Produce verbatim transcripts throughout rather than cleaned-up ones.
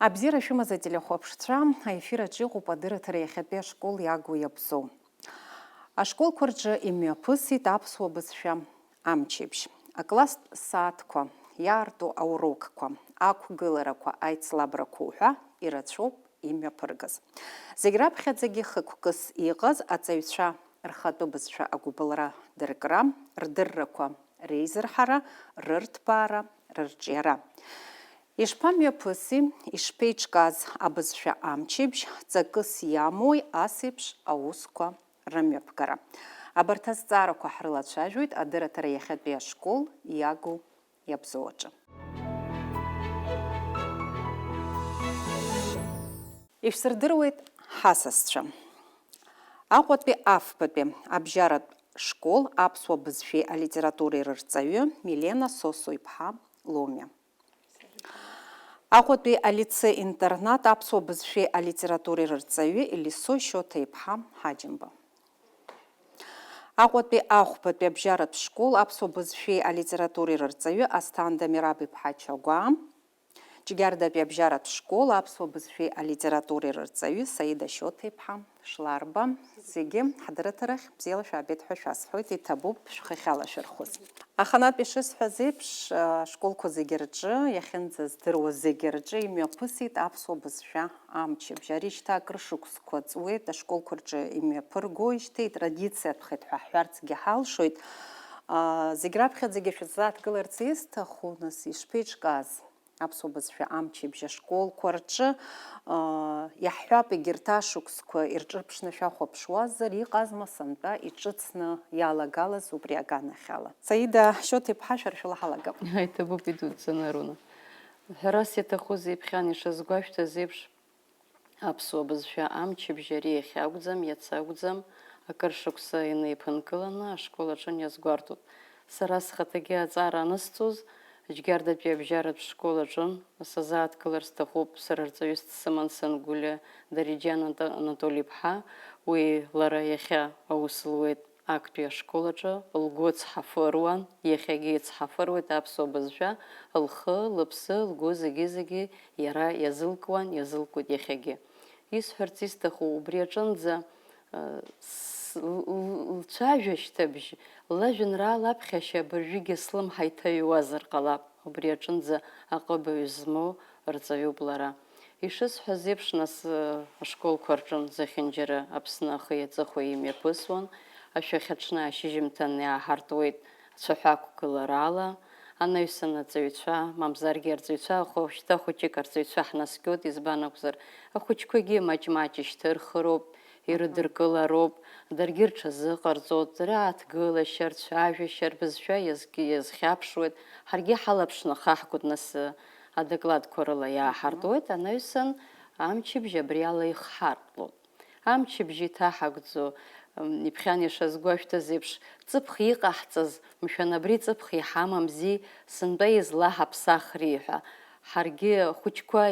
Абзиара шәымаз, ателехәаԥшцәа, аефир аҿы иҟоуп адырраҭара иахьатәи ашкол иагу иабзоу. Ашколқәа рҿы имҩаԥысит аԥсуа бызшәа амчыбжь. Акласстә сааҭқәа, иаарту аурокқәа, ақәгыларақәа, аицлабрақәа уҳәа ирацәоуп имҩаԥыргаз. Зегь раԥхьаӡагьы хықәкыс иҟаз аҵаҩцәа рхатәы бызшәа агәыбылра дыркра, рдыррақәа реизырҳара, рырҭбаара, рырҿиара. Ишԥамҩаԥыси, ишԥеиҿкааз абызшәа амчыбжь, ҵакыс иамои ас еиԥш аусқәа рымҩаԥгара? Абарҭ азҵаарақәа ҳрылацәажәоит адырраҭара иахьатәи ашкол иагу иабзоу аҿы. Ишәсырдыруеит ҳасасцәа. Аҟәатәи афбатәи абжьаратә школ аԥсуа бызшәеи алитературеи рырҵаҩы Милена Сосо-иԥҳа Ломиа. Аҟәатәи алицеи-интернат аԥсуа бызшәеи алитературеи рырҵаҩы Елисо Шьоҭа-иԥҳа Ҳаџьымба. Аҟәатәи ахәбатәи абжьаратә школ аԥсуа бызшәеи алитературеи рырҵаҩы Асҭанда Мераб-иԥҳа Чагәаа. Џьгьардатәи абжьаратә школ аԥсуа бызшәеи алитературеи рырҵаҩы Саида Шьоҭа-иԥҳа Шларба, зегьы ҳдырраҭарахь бзиала шәаабеит ҳәа шәасҳәоит, иҭабуп шәхахьала шәырхәыз. Аханатә ишысҳәаз еиԥш, ашколқәа зегьы рҿы, иахьынӡаздыруа зегьы рҿы имҩаԥысит аԥсуа бызшәа амчыбжь. Ари шьҭа акыр шықәсқәа ҵуеит, ашколқәа рҿы имҩаԥыргоижьҭеи, традициатәхеит ҳәа ҳҳәарцгьы ҳалшоит. Зегь раԥхьаӡагьы шәызааҭгыларц исҭаху, нас, ишԥеиҿкааз аԥсуа бызшәа амчыбжь ашколқәа рҿы, аа, иаҳҳәап, егьырҭ ашықәсқәа ирҿырԥшны шәахәаԥшуазар, иҟазма сынтәа иҿыцны иалагалаз убри аганахьала? Саида Шьоҭа-иԥҳа, шәара шәыла ҳалагап. Иҭабуп, идуӡӡаны, Аруна. Ҳәарас иаҭахузеи, ԥхьан ишазгәашәҭаз еиԥш, аԥсуа бызшәа амчыбжь ари иахьа акәӡам, иацы акәӡам, акыр шықәса инеиԥынкыланы ашкол аҿы иазгәарҭоит. Сара схаҭагьы аҵара анысҵоз, Џьгьардатәи абжьаратә школ аҿы сазааҭгылар сҭахуп, сара рҵаҩыс дсыман Сангәылиа Дариџьан Ана-, Анатоли-иԥҳа, уи лара иахьа аус луеит актәи ашкол аҿы, лгәы цҳафыруан, иахьагьы ицҳафыруеит аԥсуа бызшәа, лхы, лыԥсы, лгәы зегьы-зегьы иара иазылкуан, иазылкуеит иахьагьы. Исҳәарц исҭаху убри аҿынӡа, э, с-, л-, л-, лцәажәашьҭыбжь, лажәеинраала аԥхьашьа абыржәгьы слымҳа иҭаҩуазар ҟалап, убри аҿынӡа аҟыбаҩ змоу рҵаҩуп лара. Ишысҳәаз еиԥш, нас, э, ашколқәа рҿы зехьынџьара Аԥсны ахи аҵыхәеи имҩаԥысуан, ашәахьаҽны ашьыжьымҭан иааҳартуеит, цәаҳәа ақәгыларала, анаҩсан аҵаҩцәа, мамзаргьы арҵаҩцәа, аха шьҭа хәыҷык арҵаҩцәа ҳнаскьоит, избан акәзар, ахәыҷқәагьы маҷ-маҷ ишьҭырхыроуп, ирыдыркылароуп, даргьы рҽазыҟарҵоит, рааҭгылашьа, рцәажәашьа, рбызшәа иазк-, иазхьаԥшуеит, ҳаргьы ҳалаԥшны хаҳгоит, нас, адокладқәа рыла иааҳартуеит, анаҩсан амчыбжь абриала ихҳартлоит. Амчыбжь иҭаҳагӡо, м, иԥхьан ишазгәашәҭаз еиԥш, ҵыԥх иҟаҳҵаз, мшәан, абри ҵыԥх иҳамамзи, сынтәа излаҳаԥсахри ҳәа. Ҳаргьы ахәыҷқәа,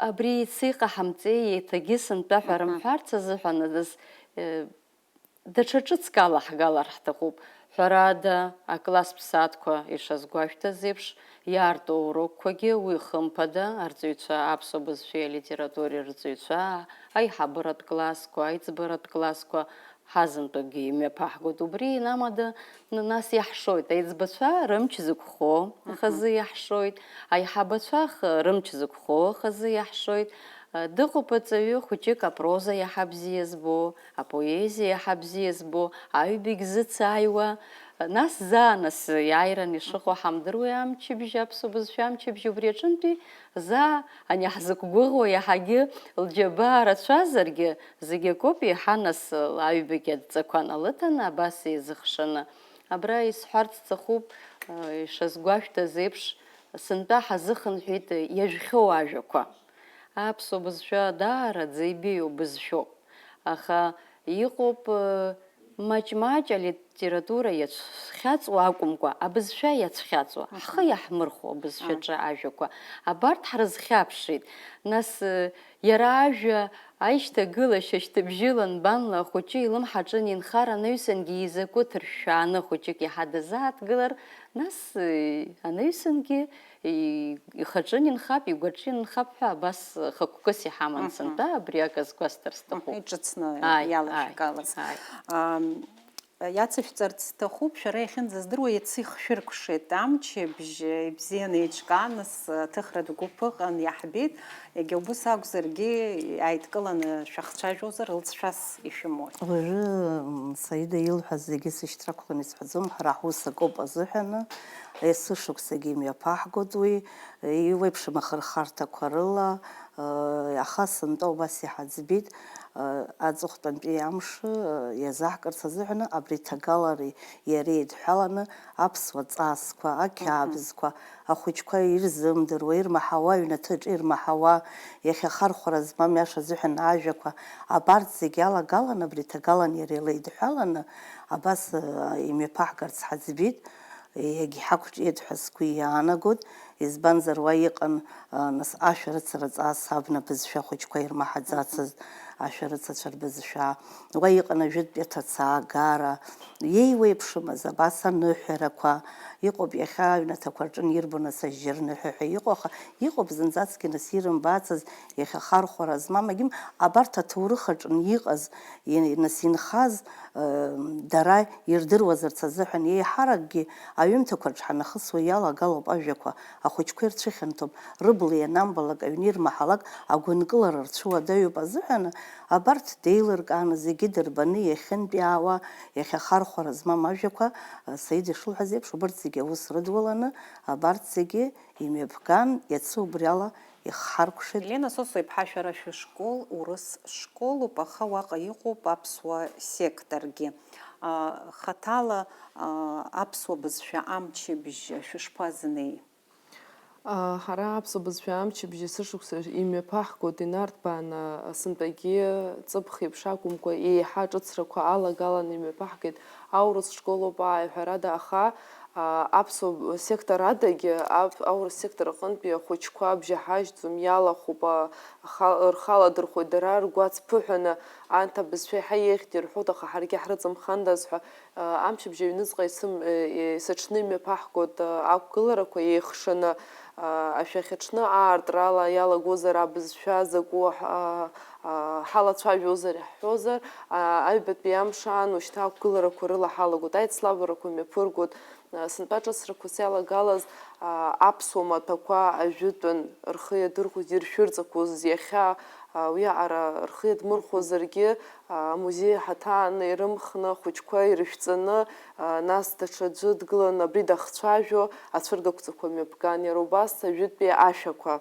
абри иацы иҟаҳамҵеи, еиҭагьы сынтәа ҳәа рымҳәарц азыҳәан, нас, э, даҽа ҿыцк алаҳгалар ҳҭахуп. Ҳәарада, акласстә сааҭқәа ишазгәашәҭаз еиԥш, иаарту аурокқәагьы уи хымԥада, арҵаҩцәа, аԥсуа бызшәеи алитературеи рҵаҩцәа, аиҳабыратә классқәа, аиҵбыратә классқәа ҳазынтәыкгьы имҩаԥаҳгоит. Убри инамада, н-, нас иаҳшоит, аиҵбацәа рымч зықәхо хазы иаҳшоит, аиҳабацәа х-, рымч зықәхо хазы иаҳшоит. Дыҟоуп аҵаҩы хәыҷык апроза иаҳа бзиа збо, апоезиа иаҳа бзиа збо, аҩбагь зыцааиуа, нас заа, нас иааиран ишыҟоу ҳамдыруеи, амчыбжь, аԥсуа бызшәа амчыбжь убри аҿынтәи заа, ани ҳзықәгәыӷуа иаҳагьы лџьабаа рацәазаргьы, зегь акоуп, еиҳа нас аҩбагь адҵақәа налыҭаны, абас еизыхшаны. Абра исҳәарц сҭахуп, ишазгәашәҭаз еиԥш, сынтәа ҳазыхынҳәит иажәхьоу ажәақәа. Аԥсуа бызшәа даараӡа ибеиоу бызшәоуп. Аха иҟоуп, э, маҷ-маҷ алитература иацәхьаҵуа акәымкәа, абызшәа иацәхьаҵуа, ҳхы иаҳмырхәо абызшәаҿы ажәақәа. Абарҭ ҳрызхьаԥшит. Нас, э, иара ажәа Аишьҭагылашьа шьҭыбжьы ланбанла ахәыҷы илымҳаҿы анинхар, анаҩсангьы изакәу ҭыршәшәааны хәыҷык иаҳа дазааҭгылар, нас, э, анаҩсангьы, и-, ихаҿы анинхап, игәаҿы анинхап ҳәа абас хықәкыс иҳаман. Мгм. Сынтәа абри акы азгәасҭар сҭахуп. Мгм, иҿыцны Ааи, иалашәгалаз. Ааи, ааи. Ам, Иацышәҵарц сҭахуп, шәара иахьынӡаздыруа иацы ихшәыркәшеит амчыбжь, ибзианы еиҿкааны, аҭыхратә гәыԥ ыҟан, иаҳбеит, егьа убыс акәзаргьы, иааидкыланы шәахцәажәозар, лҵшәас ишәымои? Уажәы, м, Саида илҳәаз зегьы сышьҭрақәлан исҳәаӡом, ҳара ҳус акоуп азыҳәаны, есышықәсагьы имҩаԥаҳгоит уи, иуеиԥшым ахырхарҭақәа рыла, Аха сынтәа убас иҳаӡбеит, аҵыхәтәантәи амш иазаҳкырц азыҳәаны абри ҭагалареи иареи еидҳәаланы аԥсуа ҵасқәа, ақьабзқәа, ахәыҷқәа ирзымдыруа, ирмаҳауа, аҩнаҭаҿы ирмаҳауа, иахьа хархәара змам иаша азыҳәан ажәақәа, абарҭ зегьы алагаланы абри ҭагалан иара илеидҳәаланы абас имҩаԥаҳгарц ҳаӡбеит. Иагьҳақәҿиеит ҳәа сгәы иаанагоит, избанзар, уа иҟан, а, нас, ашәарыцара ҵас абна бызшәа ахәыҷқәа ирмаҳаӡацызт, ашәарыцацәа рбызшәа. Уа иҟан ажәытәтәи аҭацаагара, иеиуеиԥшымыз абас аныҳәарақәа. Иҟоуп иахьа аҩнаҭақәа рҿы ирбо, нас, ажьы рныҳәа ҳәа иҟоу, аха иҟоуп зынӡаскгьы, нас, ирымбацыз, иахьа хархәара змам, агьым, абарҭ аҭоурых аҿы иҟаз, и-, нас, инхаз, дара ирдыруазарц азыҳәан, еиҳаракгьы аҩымҭақәа рҿы ҳанахысуа иалагалоуп ажәақәа, ахәыҷқәа ирцәыхьанҭоуп, рыбла ианамбалак, аҩны ирмаҳалак, агәынкылара рцәыуадаҩуп азыҳәан, абарҭ деилыркааны, зегьы дырбаны, иахьынтәаауа, иахьа хархәара змам ажәақәа, Саида ишылҳәаз еиԥш, убарҭ зегьы аус рыдуланы, абарҭ зегьы имҩаԥган, иацы убриала ихҳаркәшеит. Елена Сосо-иԥҳа, шәара шәышкол, урыс школуп, аха уаҟа иҟоуп аԥсуа секторгьы. А, хаҭала, а, аԥсуа бызшәа амчыбжь шәышԥазынеи? А, ҳара аԥсуа бызшәа амчыбжь есышықәса имҩаԥаҳгоит инарҭбааны, сынтәагьы ҵыԥх еиԥш акәымкәа, еиҳа ҿыцрақәа алагаланы имҩаԥаҳгеит. Аурыс школоуп ааи, ҳәарада, аха, а, аԥсуа сектор адагьы, ап-, аурыс сектор аҟынтәи ахәыҷқәа абжьаҳажьӡом, иалахәуп, а, аха-, рхаладырхәуеит, дара ргәаҵԥыҳәаны анҭ абызшәа еиҳа еиӷьны ирҳәоит, аха ҳаргьы ҳрыҵамхандаз ҳәа, а, амчыбжь аҩныҵҟа исым-, е-, е-, сыҽны имҩаԥаҳгоит, а, ақәгыларақәа еихшаны, а, ашәахьаҽны аартрала иалагозар абызшәа закәу ҳ-, а, а, ҳалацәажәозар, иаҳҳәозар, а, аҩбатәи амш аан уажәшьҭа ақәгыларақәа рыла ҳалагоит, аицлабрақәа мҩаԥыргоит, а, сынтәа ҿыцрақәас иалагалаз, а, аԥсуа маҭәақәа ажәытәан рхы иадырхәоз, иршәырҵақәоз иахьа, а, уиаҟара рхы иадмырхәозаргьы, а, амузеи ҳаҭааны ирымхны, ахәыҷқәа ирышәҵаны, а, нас даҽаӡәы дгыланы абри дахцәажәо, ацәыргақәҵақәа мҩаԥган, иара убас ажәытәтәи ашәақәа.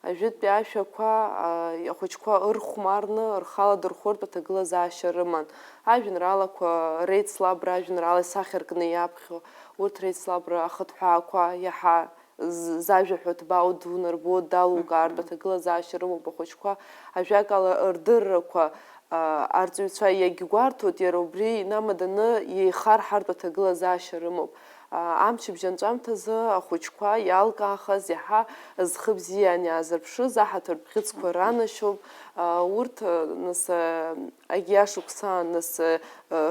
Ажәытәтәи ашәақәа, а, ахәыҷқәа ырхәмарны, рхала дырхәыртә аҭагылазаашьа рыман. Ажәеинраалақәа реицлабра, ажәеинраала исахьаркны иаԥхьо, урҭ реицлабра ахыҭҳәаақәа иаҳа з-, зажәа ҳәа ҭбаау дунарбо, далукаартә аҭагылазаашьа рымоуп ахәыҷқәа. Ажәакала, рдыррақәа, а, арҵаҩцәа иагьгәарҭоит, иара убри инамаданы иеихарҳартә аҭагылазаашьа рымоуп. А, амчыбжь анҵәамҭазы ахәыҷқәа иалкаахаз иаҳа зхы бзиан иаазырԥшыз аҳаҭыртә бӷьыцқәа ранашьоуп. А, урҭ, а, нас, а, агьиашықәсаан, нас, а,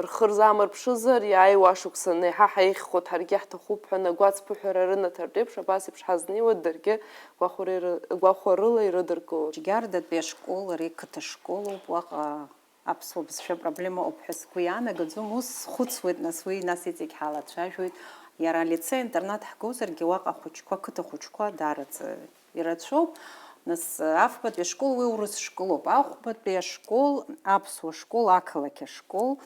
рхы рзамырԥшызар, иааиуа ашықәсан еиҳа ҳаихьхоит, ҳаргьы ҳҭахуп ҳәа, агәацԥыҳәара рынаҭартә еиԥш, абас еиԥш ҳазнеиуа даргьы гәахәара иры-, гәахәарыла ирыдыркылоит. Џьгьарда атәи ашкол, ари қыҭа школуп, уаҟа аԥсуа бызшәа проблема ыҟоуп ҳәа сгәы иаанагаӡом. Ус схәыцуеит, нас уи, нас иҵегь ҳалацәажәоит. Иара алицеи-интернат ҳгозаргьы, уаҟа ахәыҷқәа, қыҭа хәыҷқәа даараӡа ирацәоуп. Нас, афбатәи ашкол уи урыс школуп. Ахәбатәи ашкол аԥсуа школ, ақалақь ашкол,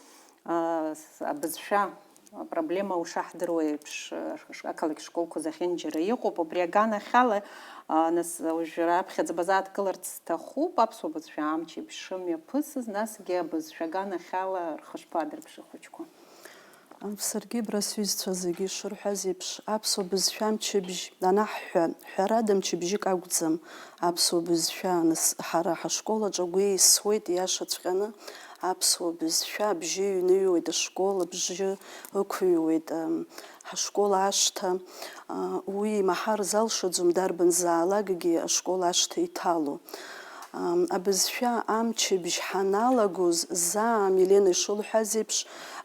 а, с-, абызшәа апроблема ушаҳдыруа еиԥш, а, ш-, ақалақь школқәа зехьынџьара иҟоуп. Убри аганахьала, а, нас уажә раԥхьаӡа базааҭгыларц сҭахуп, аԥсуа бызшәа амчыбжь шымҩаԥысыз, насгьы абызшәа аганахьала рхы шԥадырԥши ахәыҷқәа? Саргьы абра сҩызцәа зегьы ишырҳәаз еиԥш, аԥсуа бызшәа амчыбжь анаҳҳәа, ҳәарада, мчыбжьык акәӡам аԥсуа бызшәа аныс-, ҳара ҳашкол аҿы агәы еисуеит, иашаҵәҟьаны, аԥсуа бызшәа абжьы ҩныҩуеит, ашкол абжьы ықәыҩуеит, ам, ҳашкол ашҭа, а, уи имаҳар залшаӡом, дарбанзаалакгьы ашкол ашҭа иҭало. Ам, абызшәа амчыбжь ҳаналагоз, заа Милена ишылҳәаз еиԥш,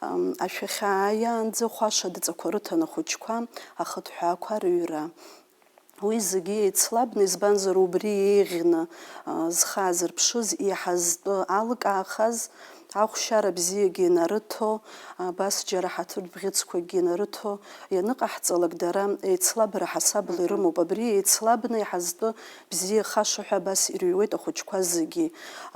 ам, ашәахьы ааиаанӡа хәаша адҵақәа рыҭан ахәыҷқәа, ахыҭҳәаақәа рыҩра. Уи зегьы еицлабны, избанзар, убри еиӷьны, а, зхы аазырԥшыз, иаҳазтәы алкаахаз, ахәшьара бзиагьы инарыҭо, абас џьара ҳаҭыртә бӷьыцқәакгьы инарыҭо ианыҟаҳҵалак, дара еицлабра ҳасабла ирымоуп. Абри еицлабны иаҳазтәы бзиахаша ҳәа абас ирыҩуеит ахәыҷқәа зегьы.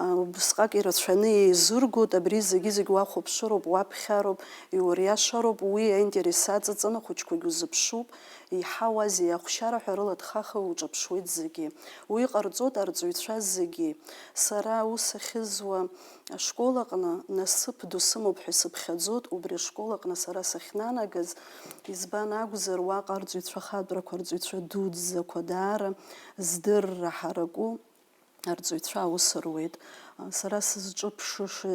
А, убысҟак ирацәаны еизыргоит, абри зегьы-зегь уахәаԥшыроуп, уаԥхьароуп, иуриашароуп, уи аинтерес аҵаҵаны ахәыҷқәагьы узыԥшуп. Иҳауазеи, ахәшьара ҳәа рыла дхаха уҿаԥшуеит зегьы. Уи ҟарҵоит арҵаҩцәа зегьы. Сара аус ахьызуа ашкол аҟны насыԥ ду сымоуп ҳәа исыԥхьаӡоит, убри ашкол аҟны сара сахьнанагаз, избан акәзар, уаҟа арҵаҩцәа ахатәрақәа, арҵаҩцәа дуӡӡақәа даара здырра ҳараку арҵаҩцәа аус руеит. Сара сызҿыԥшыш-,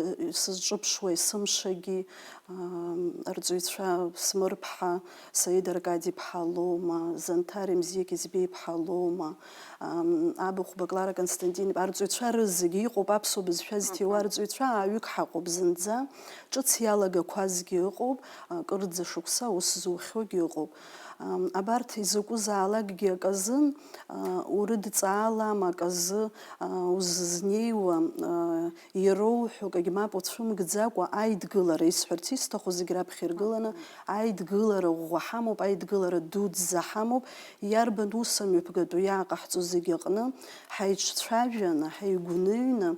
сызҿыԥшуа есымшагьы, ам, арҵаҩцәа Смырԥҳа Саид Аркадиԥҳа Лома, Занҭар Емзиа Кьызбеиԥҳа Лома, ам, Абыхәба Клара Константин, арҵаҩцәа рызегьы иҟоуп аԥсуа бызшәа зҭиуа арҵаҩцәа ааҩык ҳаҟоуп зынӡа, ҿыц иалагақәазгьы ыҟоуп, а, кырӡа шықәса аус зухьоугьы ыҟоуп. Ам, абарҭ изакәызаалакгьы аказын, а, урыдҵаалам аказы, а, узызнеиуа, а, ироуҳәо акгьы мап уцәымгӡакәа аидгылара, исҳәарц исҭаху зегь раԥхьа иргыланы, аидгылара ӷәӷәа ҳамоуп, аидгылара дуӡӡа ҳамоуп, иарбан ус амҩаԥгатәу иааҟаҳҵо зегь аҟны ҳаиҿцәажәаны, ҳаигәныҩны,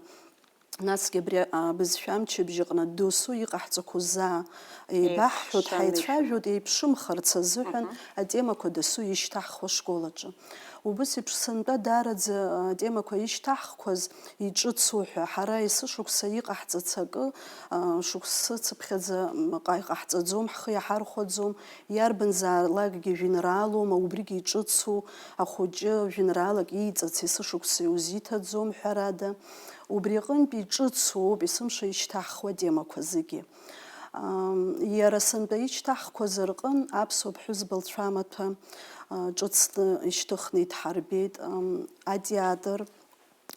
насгьы абри абызшәа амчыбжь аҟны досу иҟаҳҵақәоу заа еибаҳҳәоит, еиԥшым ҳаицәажәоит, еиԥшымхарц азыҳәан атемақәа досу ишьҭаҳхуа ашкол аҿы. Убыс еиԥш сынтәа даараӡа атемақәа ишьҭаҳхуаз иҿыцу ҳәа, ҳара есышықәса иҟаҳҵац акы, а, шықәсыцыԥхьаӡа, м, ҟа-, иҟаҳҵаӡом, ҳхы иаҳархәаӡом, иарбанзаалакгьы жәеинраалоума, убригьы иҿыцу, ахәыҷы жәеинраалак ииҵац есышықәса иузиҭаӡом, ҳәарада. Убри аҟынтәи иҿыцу ауп есымша ишьҭаҳхуа атемақәа зегьы. Ам, иара сынтәа ишьҭаҳхқәаз рҟын аԥсуа ԥҳәызба лцәамаҭәа, а, ҿыцны ишьҭыхны идҳарбеит, ам, атеатр,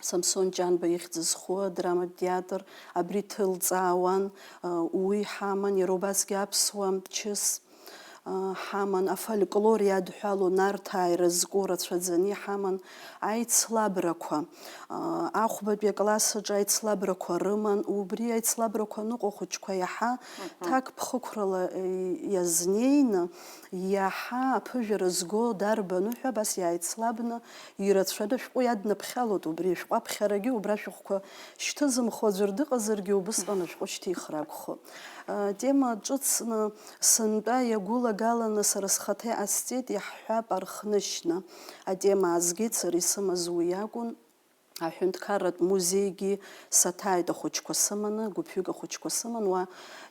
Самсон Ҷанба ихьӡ зху адраматә театр, абри ҭылҵаауан, а, уи ҳаман, иара убасгьы аԥсуа чыс, а, ҳаман, афольклор иадҳәалоу Нарҭаа ирызку рацәаӡаны иҳаман, аицлабрақәа, а, ахәбатәи акласс аҿы аицлабрақәа рыман, убри аицлабрақәа аныҟоу ахәыҷқәа иаҳа ҭакԥхықәрала, е, иазнеины, иаҳа аԥыжәара зго дарбану ҳәа абас иааицлабны, ирацәаны ашәҟәы иаднаԥхьалоит убри, ашәҟәы аԥхьарагьы убра ашәҟәқәа шьҭызымхуа аӡәыр дыҟазаргьы, убысҟан ашәҟәы шьҭихыр акәхоит. Атема ҿыцны сынтәа иагәылагаланы сара схаҭа иҟасҵеит, иаҳҳәап, архнышьна. Атема аазгеит, сара исымаз уи акәын. Аҳәынҭқарратә музеигьы саҭааит ахәыҷқәа сыманы, гәыԥҩык ахәыҷқәа сыман уа,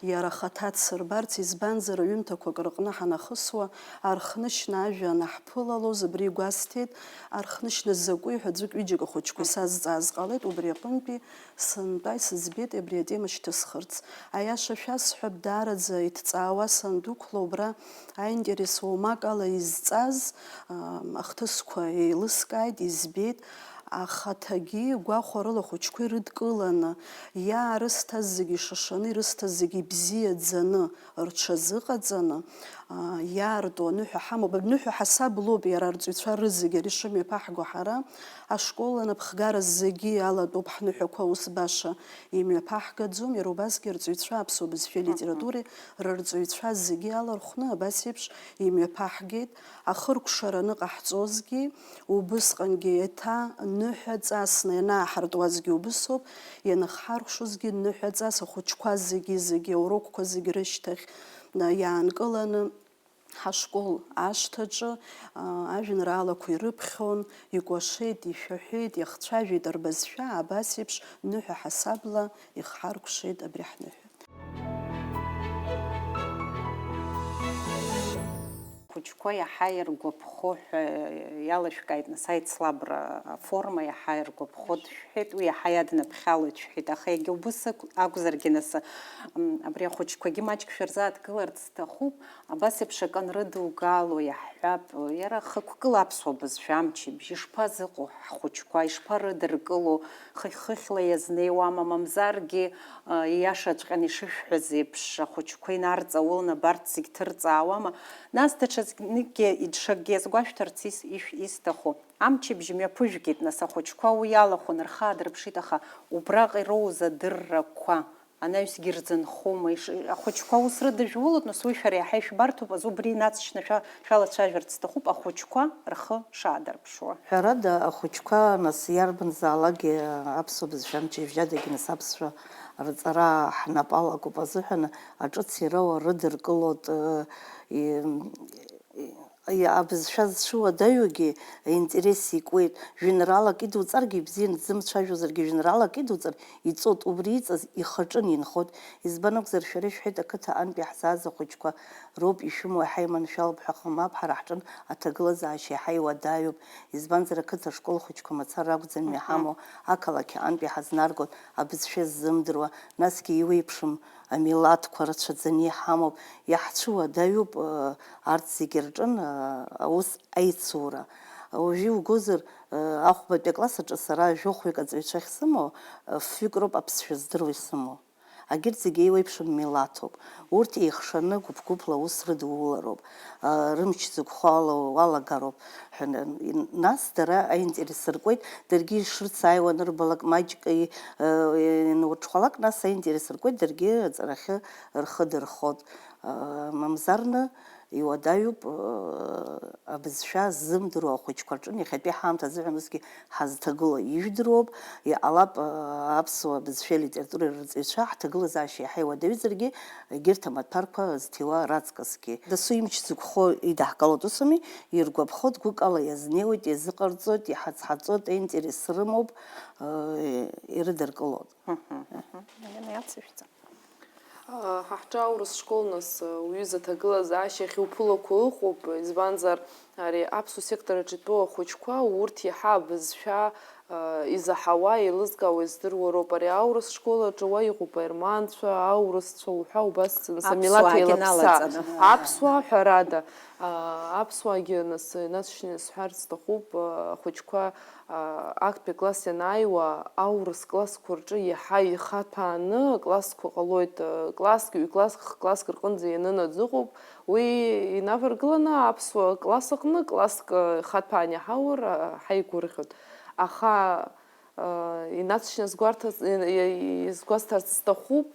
иара ахаҭа дсырбарц, избанзар, аҩымҭақәак рыҟны ҳанахысуа, архнышьна ажәа анаҳԥылалоз, абри игәасҭеит, архнышьна закәи ҳәа ӡәык-ҩыџьак ахәыҷқәа исазҵааз ҟалеит, убри аҟынтәи сынтәа исыӡбеит абри атема шьҭысхырц. Аиаша шәасҳәап, даараӡа иҭҵаауа сандәықәла, убра аинтерес уамак ала изҵаз, ам, ахҭысқәа еилыскааит, избеит, ахаҭагьы гәахәарыла ахәыҷқәа ирыдкыланы, иаарысҭаз зегьы ишашаны, ирысҭаз зегьы ибзиаӡаны рҽазыҟаҵаны, а, иаарту аныҳәа ҳамоуп. Аныҳәа ҳасаб лоуп иара арҵаҩцәа рызегьы, ари шымҩаԥаҳго ҳара, ашкол анапхгара зегьы алатәоуп ҳныҳәақәа, ус баша имҩаԥаҳгаӡом, иара убасгьы арҵаҩцәа аԥсуа бызшәеи литературеи рырҵаҩцәа зегьы алархәны абас еиԥш имҩаԥаҳгеит. Ахыркәшара аныҟаҳҵозгьы, убысҟангьы еиҭа ныҳәаҵасны ианааҳартуазгьы убысоуп, ианыхҳаркәшозгьы ныҳәаҵас ахәыҷқәа зегьы, зегьы аурокқәа зегьы рышьҭахь, а, иаанкыланы ҳашкол ашҭаҿы, а, ажәеинраалақәа ирыԥхьон, икәашеит, ишәаҳәеит, иахцәажәеит рбызшәа, абас еиԥш ныҳәа ҳасабла ихҳаркәшеит абри ҳныҳәа. Хәыҷқәа Ахәыҷқәа иаҳа иргәаԥхо ҳәа иалашәкааит, нас, аицлабра аформа иаҳа иргәаԥхо дшәҳәеит, уи иаҳа иаднаԥхьалоит шәҳәеит, аха иагьа убыс акә-, акәзаргьы, нас, м, абри ахәыҷқәагьы маҷк шәырзааҭгыларц сҭахуп, абас еиԥш акы анрыдугало иаҳҳәап, иара хықәкыла аԥсуа бызшәа амчыбжь ишԥазыҟоу ҳхәыҷқәа, ишԥарыдыркыло, хыхь-хыхьла иазнеиуама, мамзаргьы, а, ииашаҵәҟьаны ишышәҳәаз еиԥш, ахәыҷқәа инарҵауланы абарҭ зегь ҭырҵаауама? Нас даҽазныкгьы, даҽакгьы иазгәашәҭарц ис-, ишә-, исҭаху, амчыбжь мҩаԥыжәгеит, нас, ахәыҷқәа уи иалахәын, рхы аадырԥшит, аха убраҟа ироуз адыррақәа анаҩсгьы ирзынхома? Иш-, ахәыҷқәа ус рыдыжәулоит, нас, уи шәара иаҳа ишәбарҭоуп, азы убри инацшьны шәа-, шәалацәажәарц сҭахуп, ахәыҷқәа рхы шаадырԥшуа. Ҳәарада, ахәыҷқәа, нас, иарбанзаалакгьы аԥсуа бызшәа амчыбжьадагьы, нас, аԥсшәа рҵара ҳнапы алакуп азыҳәан, аҿыц ироуа рыдыркылоит, э, и-, и-, абызшәа зцәыуадаҩугьы аинтерес икуеит. Жәеинраалак идуҵаргьы ибзиан, дзымцәажәозаргьы жәеинраалак идуҵар, иҵоит, убри иҵаз ихаҿы инхоит. Избан акәзар, шәара ишәҳәеит, ақыҭа антәи ҳзааз ахәыҷқәа роуп ишәымоу, иаҳа иманшәалоуп ҳәа, аха мап, ҳара ҳҿын аҭагылазаашьа иаҳа иуадаҩуп. Избанзар, ақыҭа ашкол хәыҷқәа мацара ракәӡам иҳамоу, ақалақь антәи ҳазнаргоит, абызшәа ззымдыруа, насгьы иуеиԥшым амилаҭқәа рацәаӡаны иҳамоуп. Иаҳцәыуадаҩуп, э, арҭ зегьы рҿын, э, аус аицура. Уажәы иугозар, э, ахәбатәи акласс аҿы сара жәохәҩык аҵаҩцәа ахьсымоу, э, фҩык роуп аԥсшәа здыруа исымоу. Егьырҭ зегьы еиуеиԥшым милаҭуп. Урҭ еихшаны гәыԥ-гәыԥла аус рыдулароуп, а, рымч зықәхо ала уалагароуп ҳәа, н-, ин-, нас дара аинтерес ркуеит, даргьы ишрыцааиуа анырбалак, маҷк и-, э, инурҽхәалак, нас аинтерес ркуеит, даргьы аҵарахьы рхы дырхот. А, мамзарны, Иуадаҩуп, э, абызшәа ззымдыруа ахәыҷқәа рҿын иахьатәи ҳаамҭа азыҳәан усгьы ҳазҭагылоу. Ижәдыруоуп, иҟалап, э, аԥсуа бызшәеи алитературеи рырҵаҩцәа ҳҭагылазаашьа иаҳа иуадаҩзаргьы, егьырҭ амаҭәарқәа зҭиуа раҵкысгьы. Дасу имч зықәхо идаҳкылоит, ус ами, иргәаԥхоит, гәыкала иазнеиуеит, иазыҟарҵоит, иҳацҳаҵоит, аинтерес рымоуп, э, ирыдыркылоит. Мгм, мгм. Елена, иацышәҵа. Ҳа ҳҿы аурыс школ, нас, уҩыза аҭагылазаашьа ахьуԥылақәа ыҟоуп, избанзар, ари аԥсуа сектор аҿы итәоу ахәыҷқәа, урҭ иаҳа абызшәа, а, изаҳауа, еилызкаауа, издыруа роуп. Ари аурыс школ аҿы уа иҟоуп аерманцәа, аурысцәа уҳәа, убас, нас, амилаҭ аԥсуаагьы еилаԥса. Налаҵаны. Аԥсуаа, ҳәарада, а, аԥсуаагьы, нас, инаҵшьны исҳәарц сҭахуп, а, ахәыҷқәа, а, актәи акласс ианааиуа, аурыс классқәа рҿы иаҳа ихаҭәааны аклассқәа ҟалоит, а, класск, ҩ-класск, х-класск рҟынӡа ианынаӡ ыҟоуп. Уи инаваргыланы аԥсуа класс аҟны класск, а, хаҭәаан иаҳаур, а, ҳаигәырӷьоит. Аха, а, инаҵшьны сгәарҭаз-, и-, и-, изгәасҭарц сҭахуп,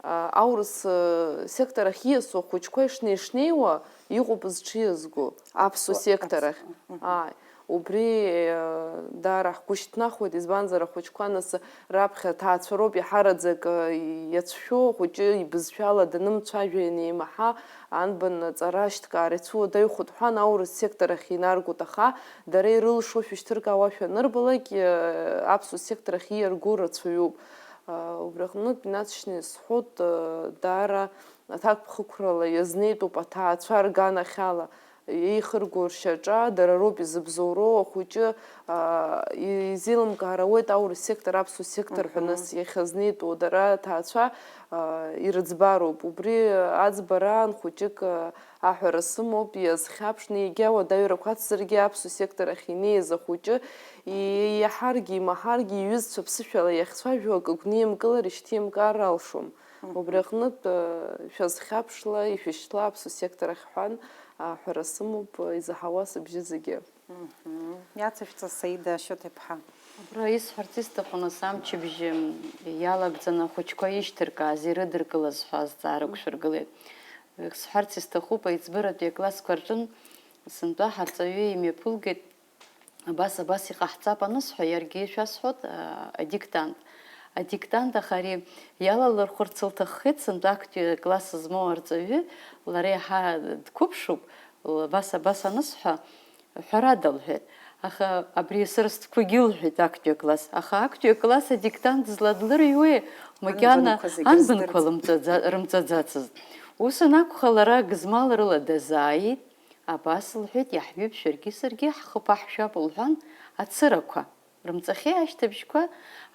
а, аурыс, а, сектор ахь ииасуа ахәыҷқәа ишнеи-шнеиуа иҟоуп зҽиазго аԥсуа Аԥсуа, сектор ахь. Аԥсуа, мгм. Ааи. Убри, э, даара ҳгәы шьҭнахуеит, избанзар, ахәыҷқәа нас раԥхьа аҭаацәа роуп иаҳараӡак, э, иацәшәо, ахәыҷы ибызшәала данымцәажәа, ианеимаҳа, анбан аҵара ашьҭкаара ицәуадаҩхоит ҳәа, аурыс сектор ахь инаргоит, аха дара ирылшо шәышьҭыркаауашәа анырбалак, э, аԥсуа сектор ахь ииарго рацәаҩуп. Э, убри аҟнытә инаҵшьны исҳәоит, э, даара аҭакԥхықәрала иазнеитәуп аҭаацәа рганахьала. Еихырго ршьаҿа, дара роуп изыбзоуроу, ахәыҷы, аа, изеилымкаар ауеит аурыс сектор, аԥсуа сектор ҳәа, мгм, нас иахьазнеитәу дара аҭаацәа, аа, ирыӡбароуп. Убри аӡбараан хәыҷык, аа, аҳәара сымоуп, иазхьаԥшны, егьа уадаҩрақәа ацзаргьы аԥсуа сектор ахь инеиз ахәыҷы, и-, иаҳаргьы, имаҳаргьы, иҩызцәа ԥсышәала иахьцәажәо акы гәнымкылар ишьҭимкаар алшом. Мгм. Убри аҟнытә, э, шәазхьаԥшла, ишәышьҭла аԥсуа сектор ахь ҳәан, аҳәара сымоуп, изаҳауа сыбжьы зегьы. Мгм. Иацышәҵа, Саида Шьоҭа-иԥҳа. Абра исҳәарц исҭаху, нас, амчыбжьы иалагӡаны ахәыҷқәа ишьҭыркааз, ирыдыркылаз ҳәа азҵаара ықәшәыргылеит. Сҳәарц исҭахуп, аиҵбыратәи аклассқәа рҿын сынтәа ҳарҵаҩы имҩаԥылгеит, абас, абас иҟаҳҵап анысҳәа, иаргьы шәасҳәоит, а, адиктант. Адиктант, аха ари иалалырхәырц лҭаххеит, сынтәа актәи акласс змоу арҵаҩы, лара иаҳа дқәыԥшуп, л-, абас, абас анысҳәа, ҳәарада лҳәеит. Аха абри сара стәқәагьы лҳәеит, актәи акласс. Аха актәи акласс адиктант зладлырҩуеи, макьана анбанқәа зегьы анбанқәа рыздырӡом. Лымҵаӡа-, рымҵаӡацызт. Ус анакәха, лара гызмал рыла дазааит. Абас лҳәеит, иаҳҩып шәаргьы саргьы ҳхы ԥаҳшәап лҳәан, ацырақәа рымҵахьеи ашьҭыбжьқәа,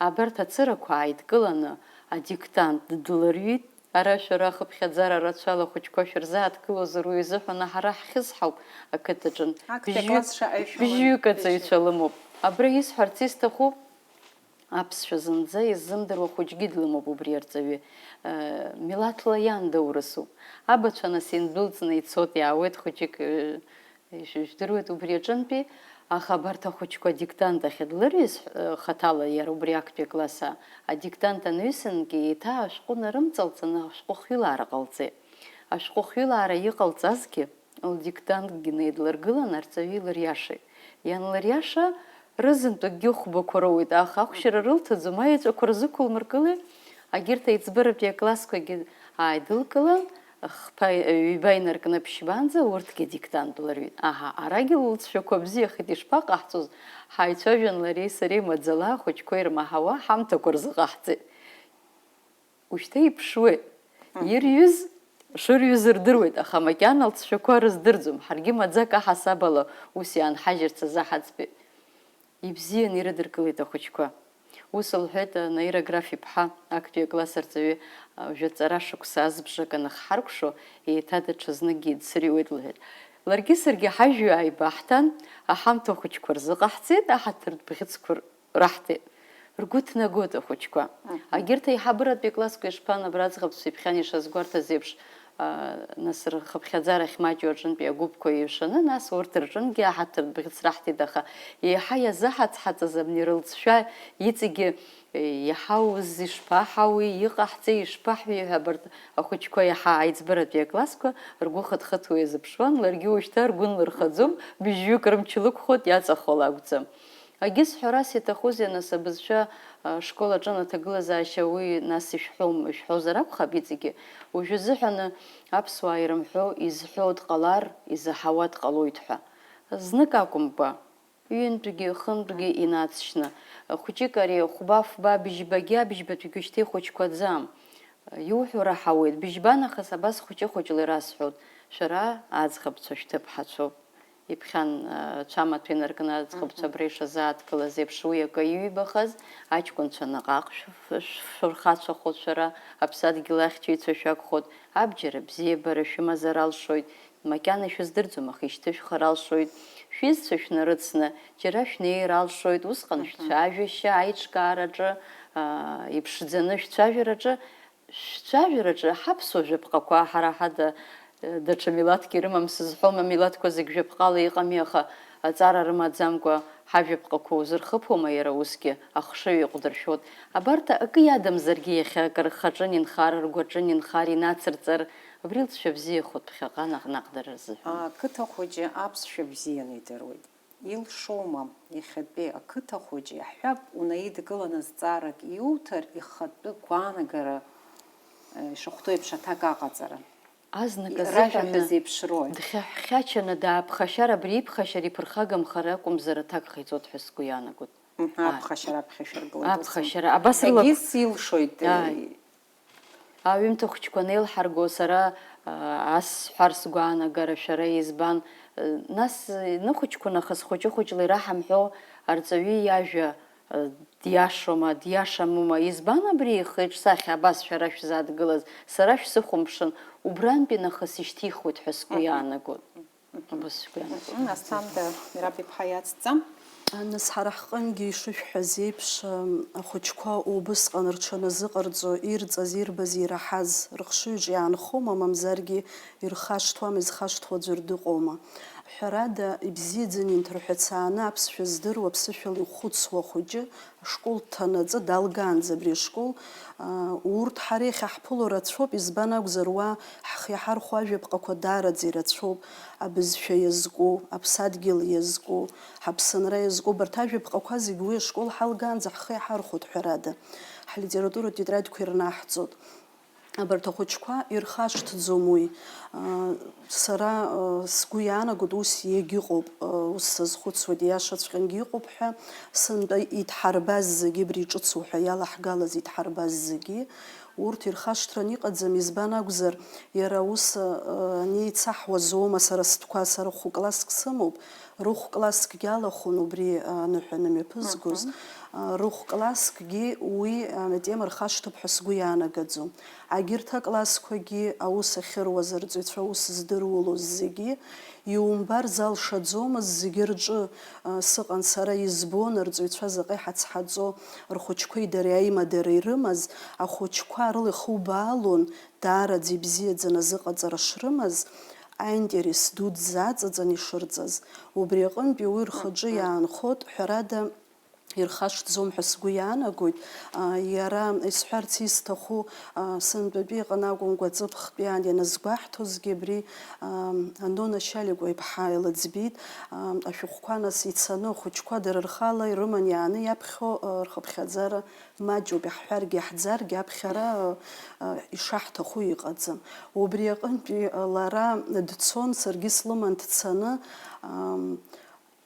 абарҭ ацырақәа ааидкыланы адиктант длырҩит. Ара шәара ахыԥхьаӡара рацәала ахәыҷқәа шәырзааҭгылозар, уи изыҳәаны ҳара ҳхьысҳауп ақыҭаҿын. Актәи Бжьҩык, аклассцәа аишәала бжьҩык аҵаҩцәа лымоуп. Абра исҳәарц исҭаху, аԥсшәа зынӡа иззымдыруа хәыҷгьы длымоуп убри арҵаҩы. Э, милаҭла иан доурысуп. Абацәа нас индәылҵны ицоит, иаауеит хәыҷык, э, ишәыжәдыруеит убри аҿынтәи, аха абарҭ ахәыҷқәа адиктант ахьыдлырҩыз, э, хаҭала иара убри актәи акласс а-, адиктант анҩысынгьы еиҭа ашәҟәы нарымҵалҵаны ашәҟәы хҩылаара ҟалҵеит. Ашәҟәы хҩылаара иҟалҵазгьы, лдиктанткгьы неидлыргылан, арҵаҩы илыриашеит. Ианлыриаша, рызынтәыкгьы хәбақәа роуеит, аха ахәшьара рылҭаӡом, аеҵәақәа рзықәылмыргылеит, агьырҭ аиҵбыратәи аклассқәагьы ааидылкылан, хԥа, ҩба инаркны ԥшьбанӡа урҭгьы диктант лырҩит. Аҳа, арагьы лылҵшәақәа бзиахеит, ишԥаҟаҳҵоз, ҳаицәажәан лареи сареи маӡала ахәыҷқәа ирмаҳауа ҳамҭақәа рзыҟаҳҵеит. Ушьҭа иԥшуеит. Мгм. Ирҩыз шырҩыз рдыруеит, аха макьана лҵшәақәа рыздырӡом. Ҳаргьы маӡак аҳасабала ус иаанҳажьырц азы ҳаӡбеит. Ибзиан ирыдыркылеит ахәыҷқәа. Ус лҳәеит, а, Наира Граф иԥҳа, актәи акласс арҵаҩы, а, уажәы аҵара шықәса азбжак аныхҳаркәшо, еиҭа даҽазныкгьы дсырҩуеит лҳәеит. Ларгьы саргьы ҳажәҩа ааибаҳҭан, аҳамҭа хәыҷқәа рзыҟаҳҵеит, аҳаҭыртә бӷьыцқәа раҳҭеит. Ргәы ҭнагоит ахәыҷқәа. Мгм. Агьырҭ аиҳабыратәи аклассқәа ишԥан, абра аӡӷабцәа иԥхьан ишазгәарҭаз еиԥш, а, нас рхыԥхьаӡара ахьмаҷу аҿынтәи агәыԥқәа еиҩшаны, нас урҭ рҿынгьы аҳаҭыртә бӷьыц раҳҭеит, аха еиҳа иазыҳацҳаҵаз абни рылҵшәа иҵегьы, е, иҳауз, ишԥаҳауеи, иҟаҳҵеи, ишԥаҳҩеи ҳәа абарҭ ахәыҷқәа иаҳа аиҵбыратәи аклассқәа ргәы хыҭхыҭуа иазыԥшуан, ларгьы уажәшьҭа ргәы нлырхаӡом, быжьҩык рымч лықәхоит, иаҵахо лакәӡам. Агьыс ҳәарас иаҭахузеи, нас, абызшәа, а, школ аҿы анаҭагылазаашьа уи нас ишәҳәом, ишәҳәозар акәхап иҵегьы. Уажәы азыҳәаны аԥсуаа ирымҳәо, изҳәо дҟалар, изаҳауа дҟалоит ҳәа. Знык акәымкәа, ҩынтәгьы, хынтәгьы инаҵшьны, хәыҷык ари хәба-фба, быжьбагьы абыжьбатәигьы шьҭа ихәыҷқәаӡам. Иуҳәо раҳауеит, быжьба нахыс абас хәыҷы-хәыҷла ирасҳәоит, шәара аӡӷабцәа шәҭыԥҳацәоуп. Иԥхьан, а, цәамаҭәа инаркны аӡӷабцәа абра ишазааҭгылаз еиԥш, уи акы иҩбахаз, аҷкәынцәа наҟ-ааҟ шәф-, шәфырхацәахоит шәара, аԥсадгьыл ахьчаҩцәа шәакәхоит, абџьар абзиабара шәымазар алшоит, макьана ишәыздырӡом, аха ишьҭышәхар алшоит, шәизцәа шәнарыцны, џьара шәнеир алшоит, усҟан шәцәажәашьа аиҿкаараҿы, а, иԥшӡаны шәцәажәараҿы, Шәцәажәараҿы ҳаԥсуа жәаԥҟақәа ҳара ҳада, э, даҽа милаҭк ирымам сызҳәом, амилаҭқәа зегь жәаԥҟала иҟами, аха аҵара рымаӡамкәа ҳажәаԥҟақәа узырхыԥома, иара усгьы ахшыҩ иҟәдыршәоит. Абарҭ акы иадамзаргьы иахьа акы рхаҿы инхар, ргәаҿы инхар, инацырҵар, абри лҵшәа бзиахоит ԥхьаҟа наҟ-наҟ дара рзыҳәан. Ақыҭа хәыҷы аԥсшәа бзианы идыруеит. Илшома иахьатәи ақыҭа хәыҷы, иаҳҳәап, унаидгыланы зҵаарак иуҭар, ихатәы гәаанагара, э, ишахәҭоу еиԥш аҭак аҟаҵара? Азнык И-, азыҳәан ражәа ҳәа зеиԥшрои? Дхьаҳәхьачаны дааԥхашьар, абри иԥхашьара иԥырхагамхар акәымзар аҭак ҟаиҵоит ҳәа сгәы иаанагоит. Мгм, Ааи. Аԥхашьара аԥхьашәыргылоит ус. Аԥхашьара, абас рыла-, Егьыс илшоит, э, Ааи. Аҩымҭа хәыҷқәа анеилҳарго, сара, а, ас сҳәар сгәаанагара, шәара избан? Нас, ныхәыҷқәа нахыс хәыҷы-хәыҷла ираҳамҳәо арҵаҩы иажәа, а, диашоума, диашамума? Избан абри ихы-иҿы сахьа абас шәара шәзадгылаз? Сара шәсыхәамԥшын, убрантәи нахыс ишьҭихуеит ҳәа сгәы Мгм. иаанагоит. Абас сгәы иаанагоит. Мгм, Асҭанда Мераб-иԥҳа иацҵа. Нас ҳара ҳҟынгьы ишышәҳәаз еиԥш, ам, ахәыҷқәа убысҟан рҽаназыҟарҵо, ирҵаз, ирбаз, ираҳаз, рыхшыҩ аҿы иаанхома, мамзаргьы ирхашҭуама, изхашҭуа аӡәыр дыҟоума? Ҳәарада, ибзиаӡаны инҭырҳәацааны аԥсшәа здыруа, аԥсышәала ихәыцуа ахәыҷы, ашкол дҭанаҵы далгаанӡа абри ашкол, аа, урҭ ҳара иахьаҳԥыло рацәоуп, избан акәзар, уа ҳхы иаҳархәо ажәаԥҟақәа даараӡа ирацәоуп, абызшәа иазку, аԥсадгьыл иазку, ҳаԥсынра иазку, абарҭ ажәаԥҟақәа зегь уи ашкол ҳалгаанӡа ҳхы иаҳархәоит, ҳәарада, ҳлитературатә тетрадқәа ирнаҳҵоит. Абарҭ ахәыҷқәа ирхашҭӡом уи. Сара, сгәы иаанагоит, ус иагьыҟоуп, ус сазхәыцуеит, ииашаҵәҟьангьы иҟоуп ҳәа. Сынтәа идҳарбаз зегьы, абри ҿыцу ҳәа иалаҳгалаз идҳарбаз зегьы, Урҭ ирхашҭран иҟаӡам, избан акәзар, иара аус, ы, анеицаҳуаз аума сара стәқәа, сара хә-класск сымоуп, рыхә-класск иалахәын убри, ы, аныҳәа анымҩаԥызгоз. Мгм. Ы, рыхә-классгьы уи, ы, атема рхашҭып ҳәа сгәы иаанагаӡом. Агьырҭ аклассқәагьы аус ахьыруаз, арҵаҩцәа аус здыруалоз зегьы, иумбар залшаӡомызт, зегьы рҿы, ы, сыҟан сара, избон арҵаҩцәа заҟа иҳацҳаҵо, рхәыҷқәеи дареи аимадара ирымаз, ахәыҷқәа рыла ихубаалон, даараӡа ибзиаӡаны азыҟаҵара шрымаз, аинтерес дуӡӡа аҵаҵаны ишырҵаз. Убри аҟынтәи уи рхаҿы Мгм. иаанхот, ҳәарада, ирхашҭӡом ҳәа сгәы иаанагоит. А, иара исҳәарц исҭаху, а, сынтәатәи иҟан акәымкәа, ҵыԥхтәи аан ианазгәаҳҭозгьы абри, а, Анона Шьаликәа иԥҳа илыӡбеит, а, ашәҟәқәа нас ицаны ахәыҷқәа дара рхала ирыман иааны иаԥхьо, а, рхыԥхьаӡара маҷуп, иаҳҳәаргьы иаҳӡаргьы аԥхьара, а, ишаҳҭаху иҟаӡам. Убри аҟынтәи, а, лара дцон, саргьы слыман дцаны, ам,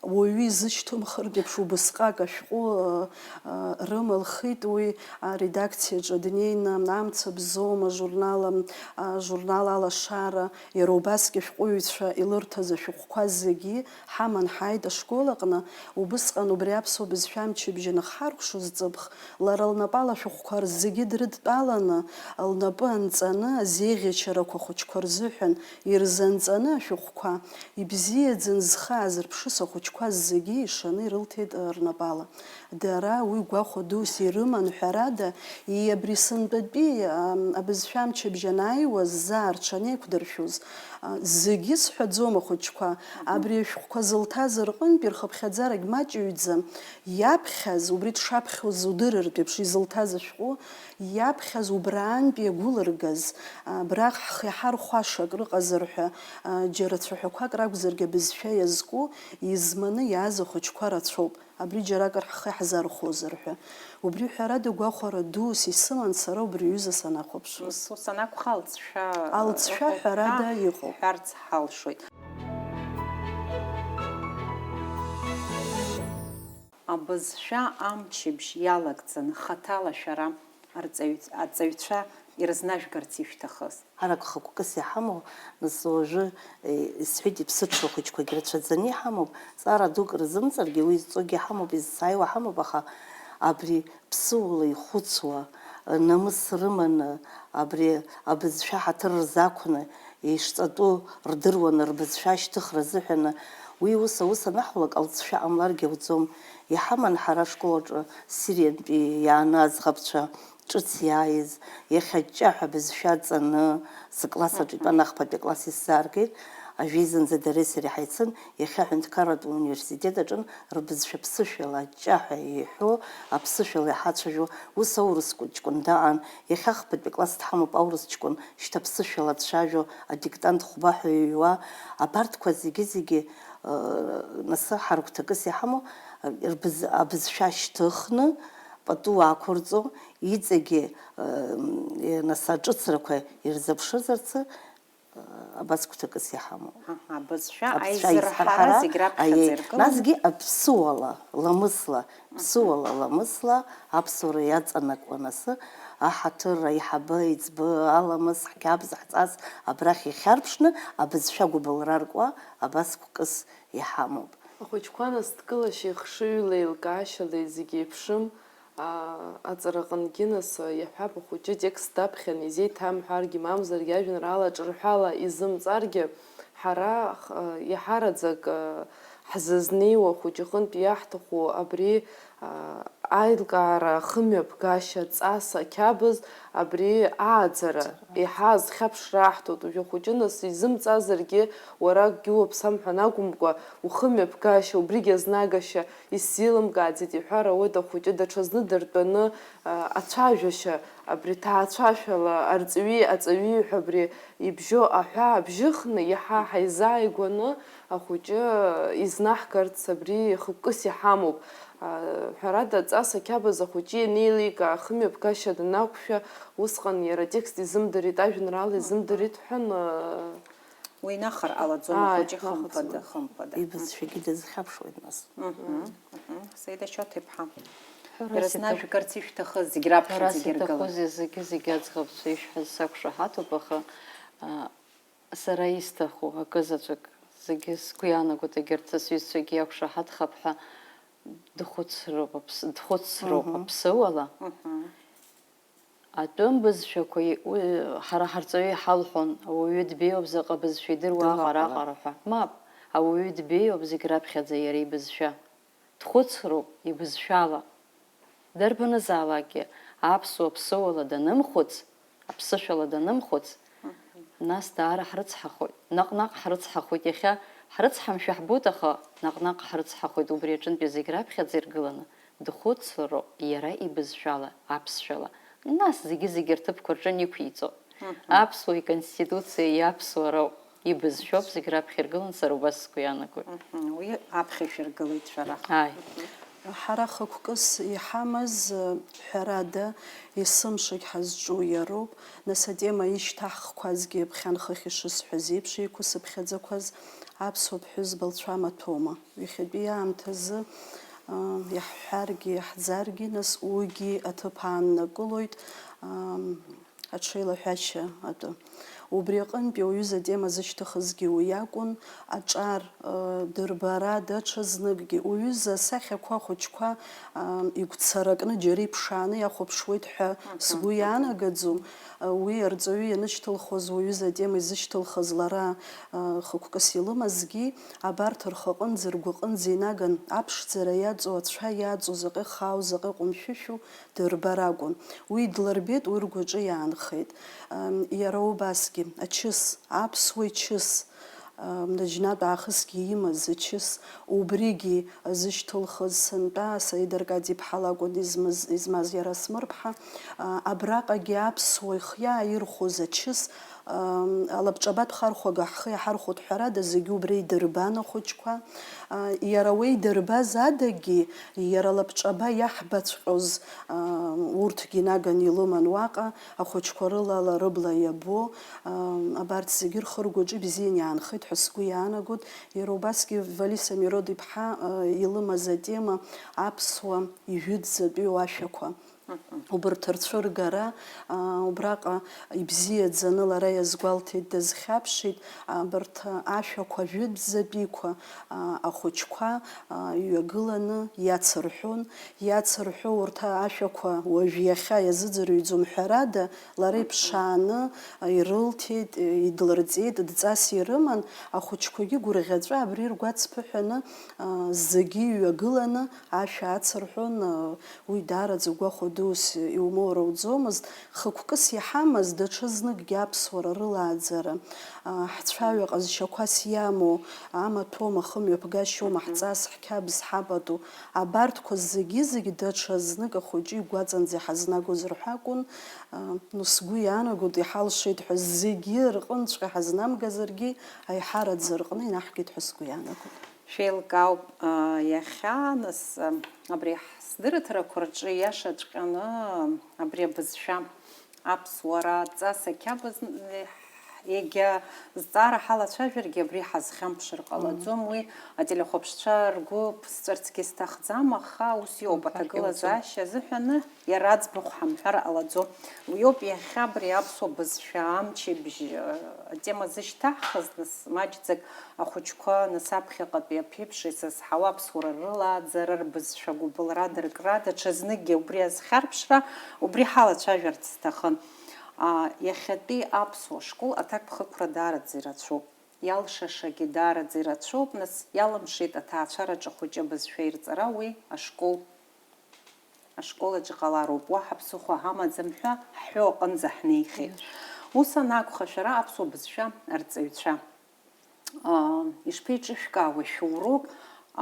Уаҩы изышьҭымхыртә еиԥш убысҟак ашәҟәы, ы, ы, рымылхит уи, аредакциаҿы днеины, Амца бзоума журнал, ы, журнал Алашара, иара убасгьы ашәҟәыҩҩцәа илырҭаз ашәҟәқәа зегьы ҳаман ҳааит ашкол аҟны. Убысҟан убри аԥсуа бызшәа амчыбжь аныхҳаркәшоз ҵыԥх, лара лнапала ашәҟәқәа зегьы дрыдтәаланы, лнапы анҵаны, азеиӷьачарақәа ахәыҷқәа рзыҳәан ирзанҵаны ашәҟәқәа, ибзиаӡаны зхы аазырԥшыз ахәыҷқәа зегьы ишаны ирылҭеит, ы, рнапала. Дара уи гәахәа дус ирыман, ҳәарада, и-, абри сынтәатәи, ы, абызшәа амчыбжь анааиуаз, заа рҽанеиқәдыршәоз, ы, зегьы сҳәаӡом ахәыҷқәа, абри ашәҟәқәа зылҭаз рҟынтәи рхыԥхьаӡарагь маҷыҩӡам, иаԥхьаз, убри дшаԥхьоз удырыртә еиԥш изылҭаз ашәҟәы, иаԥхьаз убраантәи иагәылыргаз, абраҟ ҳхы иҳархәаша акрыҟазар ҳәа, џьара цәаҳәақәак ракәзаргьы абызшәа иазку, изманы иааз ахәыҷқәа рацәоуп. Абри џьаракыр ҳхы иаҳзархәозар ҳәа. Убри ҳәарада гәахәара дус исыман сара убри аҩыза санахәаԥшуаз. Ус, ус анакәха, алҵшәа, Алҵшәа ҳәа ҳәарада иҟоуп. Ҳҳәарц ҳалшоит. Абызшәа амчыбжь иалагӡаны хаҭала шәара арҵаҩ-, аҵаҩцәа ирызнажәгарц ишәҭахыз? Ҳарак хықәкыс иҳамоу, нас уажәы, е, исҳәеит, иԥсыҽу ахәыҷқәагьы рацәаӡаны иҳамоуп, ҵара дук рзымҵаргьы уи зҵогьы ҳамоуп, иззааиуа ҳамоуп, аха абри ԥсыуала ихәыцуа, намыс рыманы, абри абызшәа ҳаҭыр рзақәны, ишҵатәу рдыруаны, рбызшәа ашьҭыхра азыҳәаны, уи ус аус анаҳулак, алҵшәа ҟамларгьы ауӡом. Иҳаман ҳара ашкол аҿы Сириантәи иааны аӡӷабцәа ҿыц иааиз, иахьа аҷҷаҳәа абызшәа ҵаны, сыкласс аҿы Мгм. итәан, ахԥатәи акласс исзааргеит, ажәеизанӡа дареи сареи ҳаицын, иахьа аҳәынҭқарратә университет аҿын, рыбызшәа ԥсышәала аҷҷаҳәа иҳәо, аԥсышәала иҳацәажәо, ус аурыс ҷкәын даан, иахьа ахԥатәи акласс дҳамоуп, аурыс ҷкәын шьҭа ԥсышәала дцәажәо, адиктант хәба ҳәа иҩуа, абарҭқәа зегьы-зегьы, ы, нас ҳаргәҭакыс иҳамоу, ы, рбыз-, абызшәа шьҭыхны, пату ақәырҵо, иҵегьы, ы, нас аҿыцрақәа ирзыԥшызарцы, ы, абас гәҭакыс иҳамоу. Аҳа, абызшәа Абызшәа аизырҳара аизҳарҳара, зегь раԥхьаӡа аиеи, иргыланы. Насгьы аԥсыуала, ламысла, ԥсыуала, ламысла аԥсуара иаҵанакуа, нас аҳаҭыр, аиҳабы, аиҵбы, аламыс, ҳқьабз, ҳҵас абрахь ихьарԥшны абызшәа гәыбылра аркуа абас гәкыс иҳамоуп. Ахәыҷқәа нас дкылашьеи хшыҩлеи еилкаашьалеи зегь еиԥшым, аа, аҵараҟынгьы нас, иаҳҳәап, ахәыҷы атекст даԥхьан изеиҭамҳәаргьы, мамзаргьы ажәеинраала ҿырҳәала изымҵаргьы, ҳара х-, иаҳараӡак, ы, ҳзызнеиуа ахәыҷы аҟынтә иаҳҭаху абри, аа, аилкаара ахымҩаԥгашьа, ҵас, ақьабз, абри ааӡара, еиҳа азхьаԥшра аҳҭоит. Уажәы ахәыҷы нас изымҵазаргьы, уара акгьы уаԥсам ҳәа анакәымкәа, ухымҩаԥгашьа, убригь азнагашьа исзеилымкааӡеит иҳәар ауеит, ахәыҷы даҽазны дыртәаны, а, ацәажәашьа, абри ҭаацәашәала арҵаҩи аҵаҩи ҳәа абри ибжьо аҳәаа бжьыхны, иаҳа ҳаизааигәаны ахәыҷы изнаҳгарц абри хықәкыс иҳамоуп. А, ҳәарада, ҵас ақьабз ахәыҷы ианеиликаа, ахымҩаԥгашьа данақәшәа, усҟан иара атекст изымдырит, ажәеинраала изымдырит ҳәа, а, Уи инахар ҟалаӡом, Ааи, ахәыҷы нахаӡом. Хымԥада, хымԥада. Ибызшәагьы дазхьаԥшуеит нас. Мгм, мгм. Саида Шьоҭа-иԥҳа. Иаразнак шәгарц ишәҭахыз зегь раԥхьаӡагьы иргылан. Ҳәарас иҭахузеи, зегьы-зегьы аӡӷабцәа ишәҳәаз сақәшаҳаҭуп, аха, а, сара исҭаху акызаҵәык зегьы сгәы иаанагоит, егьырҭ сҩызцәагьы иақәшаҳаҭхап ҳәа дхәыцроуп аԥс-, дхәыцроуп Мгм. аԥсыуала. Мгм. Атәым бызшәақәа, уи, ҳара ҳарҵаҩы иҳалҳәон, ауаҩы дбеиоуп, заҟа бызшәа идыруа Дыҟоуп, аҟара, ала. аҟара ҳәа. Мап, ауаҩы дбеиоуп зегь раԥхьаӡа иара ибызшәа. Дхәыцроуп ибызшәала. Дарбанызаалакгьы аԥсуа ԥсыуала данымхәыц, аԥсышәала данымхәыц, нас даара ҳрыцҳахоит. Наҟ-наҟ ҳрыцҳахоит. Иахьа ҳрыцҳамшәа ҳбоит, аха наҟ-наҟ ҳрыцҳахоит. Убри аҿынтәи зегь раԥхьаӡа иргыланы дхәыцроуп иара ибызшәала, аԥсшәала. Нас зегьы-зегьы рҭыԥқәа рҿы иқәиҵо. Мгм. Аԥсуа иконституциа иаԥсуароуп, ибызшәоуп зегь раԥхьа иргылан, сара убас сгәы иаанагоит. Мгм. Уи аԥхьа ишәыргылеит шәара. Ааи. Ҳара хықәкыс иҳамаз, ҳәарада, есымшагь ҳазҿу иароуп. Нас атема ишьҭаҳхқәазгьы ԥхьан хыхь ишысҳәаз еиԥш еиқәысыԥхьаӡақәаз аԥсуа ԥҳәызба лцәа маҭәоума. Иахьатәи аамҭазы, а, иаҳҳәаргьы, иаҳӡаргьы, нас уигьы аҭыԥ ааннакылоит, а, аҽеилаҳәашьа атәы. Убри аҟынтәи уҩыза атема зышьҭыхызгьы уи акәын, аҿар, а, дырбара даҽазныкгьы. Уҩыза асахьақәа ахәыҷқәа, а, игәцаракны џьара иԥшааны иахәаԥшуеит ҳәа Аха, сгәы аха. иаанагаӡом. Уи арҵаҩы ианышьҭылхуаз, уҩыза атема изышьҭылхыз лара, а, хықәкыс илымазгьы, абарҭ рхаҟынӡа, ргәаҟынӡа инаган аԥшӡара иаҵоу, ацәа иаҵоу, заҟа ихаау, заҟа иҟәымшәышәу дырбар акәын. Уи длырбеит, уи ргәаҿы иаанхеит. Ам, иара убасгьы, ачыс, аԥсуа ичыс, ам, наџьнатә аахысгьы имаз ачыс, убригьы зышьҭылхыз сынтәа, Саид Аркади-иԥҳа лакәын измаз, измаз иара Смырԥҳа. А, абраҟагьы аԥсуа ихы иааирхәоз ачыс, ам, алабҿаба дхархәага ҳхы иаҳархәоит, ҳәарада, зегьы убра идырбан ахәыҷқәа. А, иара уа идырбаз адагьы, иара лабҿаба иаҳбаҵәҟьоз, а, урҭгьы наган илыман уаҟа, ахәыҷқәа рылала рыбла иабо, а, абарҭ зегьы рхы-ргәаҿы ибзиан иаанхеит ҳәа сгәы иаанагоит. Иара убасгьы Валиса Мирод-иԥҳа, а, илымаз атема аԥсуа ижәытәӡатәиу ашәақәа. Убарҭ рцәыргара, аа, убраҟа ибзиаӡаны лара иазгәалҭеит, дазхьаԥшит, абарҭ ашәақәа жәытәӡатәиқәа, аа, ахәыҷқәа, аа, иҩагыланы иацырҳәон. Иацырҳәо урҭ ашәақәа уажә иахьа иазыӡырҩӡом, ҳәарада, лара иԥшааны, аа, ирылҭеит, идлырҵеит, дҵас ирыман, ахәыҷқәагьы гәырӷьаҵәа абри ргәацԥыҳәаны, аа, зегьы иҩагыланы ашәа ацырҳәон, аа, Уи даараӡа гәахәа дус иумоур ауӡомызт, хықәкыс иҳамаз даҽа зныкгьы аԥсуара рылааӡара, а, ҳцәаҩа ҟазшьақәас иамоу, амаҭәоума, хымҩаԥгашьоума, ҳҵас, ҳқьабз, ҳапату, абарҭқәа зегьы-зегь даҽа знык ахәыҷы игәаҵанӡа иҳазнагоз рҳәакәын, а, ну, сгәы иаанагоит, иҳалшеит ҳәа зегьы рҟынҵәҟьа ҳазнамгазаргьы, аиҳараӡа рҟны инаҳгеит ҳәа сгәы иаанагоит. Шәеилкаауп, а, иахьа, нас, а, абри ҳсдырраҭарақәа рҿы иашаҵәҟьаны абри абызшәа аԥсуара адҵа сақьабз, егьа зҵаара ҳалацәажәаргьы абри ҳазхьамԥшыр ҟалаӡом. Мм. Уи ателехәаԥшцәа ргәы ԥысҵәарцгьы сҭахӡам, аха ус иоуп, Мм, аҭагылазаашьа азыҳәаны Иара аӡбахә ҳамҳәар ҟалаӡом. Уиоуп иахьа абри аԥсуа бызшәа амчыбжь, э, атема зышьҭаҳхыз, нас маҷӡак ахәыҷқәа, нас аԥхьаҟатәи аԥеиԥш изызҳауа аԥсуара рылааӡара, рбызшәа гәыбылра, дыркра, даҽазныкгьы убри азхьарԥшра, убри ҳалацәажәарц сҭахын. А, иахьатәи аԥсуа школ аҭакԥхықәра даараӡа ирацәоуп. Иалшашагьы даараӡа ирацәоуп, нас иалымшеит аҭаацәараҿы ахәыҷы абызшәа ирҵара уи ашкол. Ашкол аҿы ҟалароуп, уаҳа ԥсыхәа ҳамаӡам ҳәа ҳҳәо аҟынӡа ҳнеихьеит. Ус анакәха, шәара аԥсуа бызшәа арҵаҩцәа, аа, ишԥеиҿышәкаауеи шәурок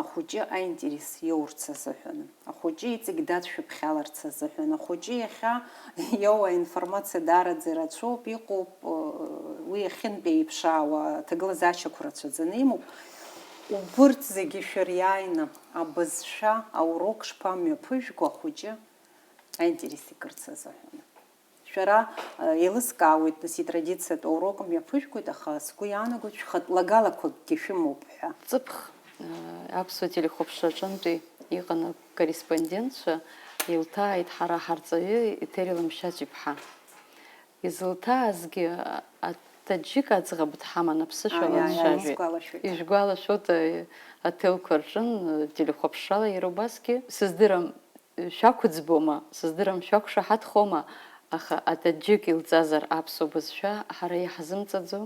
ахәыҷы аинтерес иоурц азыҳәан? Ахәыҷы иҵегь дадшәыԥхьаларц азыҳәан, ахәыҷы иахьа иоуа аинформациа даараӡа ирацәоуп, иҟоуп, уи иахьынтәеиԥшаауа аҭагылазаашьақәа рацәаӡаны имоуп. Убырҭ зегьы шәыриааины абызшәа аурок шԥамҩаԥыжәго ахәыҷы аинтерес икырц азыҳәан? Шәара, э, еилыскаауеит, нас, итрадициатә аурок мҩаԥыжәгоит, аха сгәы иаанагоит, шәхатә лагалақәакгьы шәымоуп ҳәа. Ҵыԥх, э, аԥсуа телехәаԥшра аҿынтәи иҟан акорреспондентцәа, Илҭааит ҳара ҳарҵаҩы Еҭери Ламшьаҵә-иԥҳа. Изылҭаазгьы аҭаџьык аӡӷаб дҳаман аԥсышәала Ааи, ааи, дцәажәеит. Исгәалашәоит. Ижәгәалашәоит, аҭелқәа рҿын, телехәаԥшрала иара убасгьы. Сыздырам, шәақәыӡбома, сыздырам, шәақәшаҳаҭхома, аха аҭаџьык илҵазар аԥсуа бызшәа ҳара иаҳзымҵаӡо?